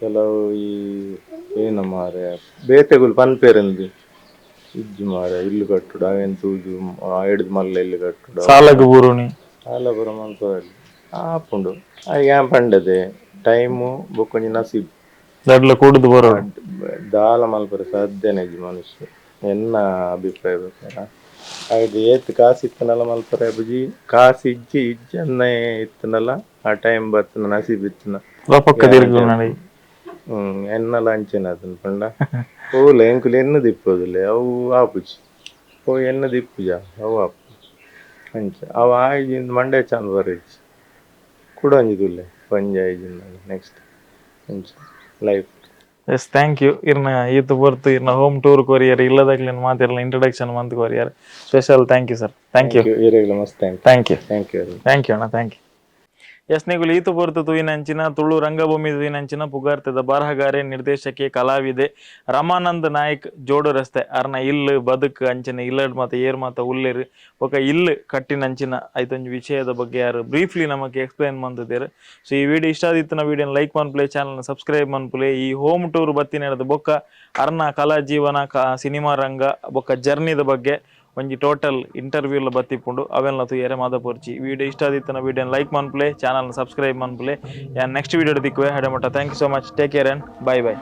ಕೆಲವು ಈ ಏನ ಮಾರೆ ಬೇತೆಗುಲು ಪನ್ಪೇರಂದು ಇಜ್ಜಿ ಮಾರೆ, ಇಲ್ಲು ಕಟ್ಟುಡು ಅವೇನ್ ತೂದು ಹಿಡ್ದು ಮಲ್ಲ ಇಲ್ಲು ಕಟ್ಟುಡು. ಸಾಲಗ್ ಬೂರುನಿ. ಸಾಲ ಪೂರ ಮಲ್ಪರಲ್ಲಿ ಆಪುಂಡು. ಯಾನ್ ಪಂಡದೆ ಟೈಮು ಬೊಕ್ಕೊಂಜಿ ನಸೀಬ್. ದಡ್ಲ ಕೂಡುದು ಬರೋಡು. ದಾಲ ಮಲ್ಪರೆ ಸಾಧ್ಯನೇ ಇಜ್ಜಿ ಮನುಷ್ಯ, ಎನ್ನ ಅಭಿಪ್ರಾಯ ಪ್ರಕಾರ. ಆಯ್ತು, ಏತ್ ಕಾಸು ಇತ್ತನಲ್ಲ ಮಲ್ಪರೆ ಬುಜಿ, ಕಾಸು ಇಜ್ಜಿ ಇಜ್ಜಿ ಅನ್ನೇ ಇತ್ತನಲ್ಲ, ಆ ಟೈಮ್ ಬತ್ತನ ನಸೀಬ್ ಇತ್ತನ. ರಪಕ್ಕ ತಿರ್ಗು ನಡಿ. ಎನ್ನಲ ಅಂಚೆನ ಅದನ್ ಪಂಡ ಓಲೆ ಎಂಕುಲು ಎನ್ನು ದಿಪ್ಪೊದುಲೆ ಅವು ಆಪುಜಿ. ಓ ಎನ್ನು ದಿಪ್ಪುಜ ಅವು ಆಪು ಅಂಚ. ಅವು ಆಯ್ಜಿಂದ ಮಂಡೆ ಚಂದ ಬರಿಜ್ಜಿ. ಕುಡ ಒಂಜಿ ತುಲ್ಲೆ ಒಂಜಿ ಆಯ್ಜಿಂದ ನೆಕ್ಸ್ಟ್ ಅಂಚ ಲೈಫ್. Yes, thank you. ಇರ್ನ ಈತ್ ಪೊರ್ತು ಇರ್ನ ಹೋಮ್ ಟೂರ್ ಕೊರಿಯರ್, ಇಲ್ಲದಕ್ಲಿನ ಮಾತಿರ್ಲ ಇಂಟ್ರೊಡಕ್ಷನ್ ಮಂತ್ courier. Special thank you sir, thank you. ಈರೆಗ್ಲ ಮಸ್ತ್ thank. Thank you. Thank you. Thank you ಅಣ್ಣ, thank U. S, ನಿಗುಲು ಈತು ಪೊರ್ತು ತೂಯಿನಂಚಿನ ತುಳು ರಂಗಭೂಮಿ ತೂಯಿನಂಚಿನ ಪುಗಾರ್ತದ ಬರಹಗಾರೆ, ನಿರ್ದೇಶಕಿ, ಕಲಾವಿದೆ ರಮಾನಂದ್ ನಾಯ್ಕ್ ಜೋಡು ರಸ್ತೆ ಅರ್ನ ಇಲ್ಲು ಬದುಕು ಅಂಚಿನ ಇಲ್ಲಡ್ ಮಾತ ಏರ್ ಮಾತ ಉಲ್ಲೇರು ಬೊಕ ಇಲ್ಲು ಕಟ್ಟಿನಂಚಿನ ಐತೊಂಜಿ ವಿಷಯದ ಬಗ್ಗೆ ಯಾರು ಬ್ರೀಫ್ಲಿ ನಮಕ್ ಎಕ್ಸ್ಪ್ಲೈನ್ ಮಂತಿದ್ದೇರು. ಸೊ ಈ ವಿಡಿಯೋ ಇಷ್ಟ ಆದಿತ್ತಿನ ವಿಡಿಯೋನ ಲೈಕ್ ಮನ್ಪುಲೆ, ಚಾನಲ್ ಸಬ್ಸ್ಕ್ರೈಬ್ ಮನ್ಪುಲೆ. ಈ ಹೋಮ್ ಟೂರ್ ಬತ್ತಿನ ಬೊಕ್ಕ ಅರ್ನ ಕಲಾ ಜೀವನ, ಸಿನಿಮಾ ರಂಗ ಬೊಕ್ಕ ಜರ್ನಿದ ಬಗ್ಗೆ ಒಂಜಿ ಟೋಟಲ್ ಇಂಟರ್ವ್ಯೂಲ ಬತ್ತಿಪ್ಪುಂಡು. ಅವೆಲ್ಲ ತೂಯರೆ ಮಾದಪೊರ್ಚಿ. ವಿಡಿಯೋ ಇಷ್ಟ ಆದಿತ್ತಿನ ವಿಡಿಯೋನ ಲೈಕ್ ಮನ್ಪುಲೆ, ಚಾನಲ್ ಸಬ್ಸ್ಕ್ರೈಬ್ ಮನ್ಪುಲೆ. ಯಾನ್ ನೆಕ್ಸ್ಟ್ ವಿಡಿಯೋ ದಿಕ್ಕುವೆ. ಹಡೆ ಮಟ್ಟ thank you so much, take care and bye bye.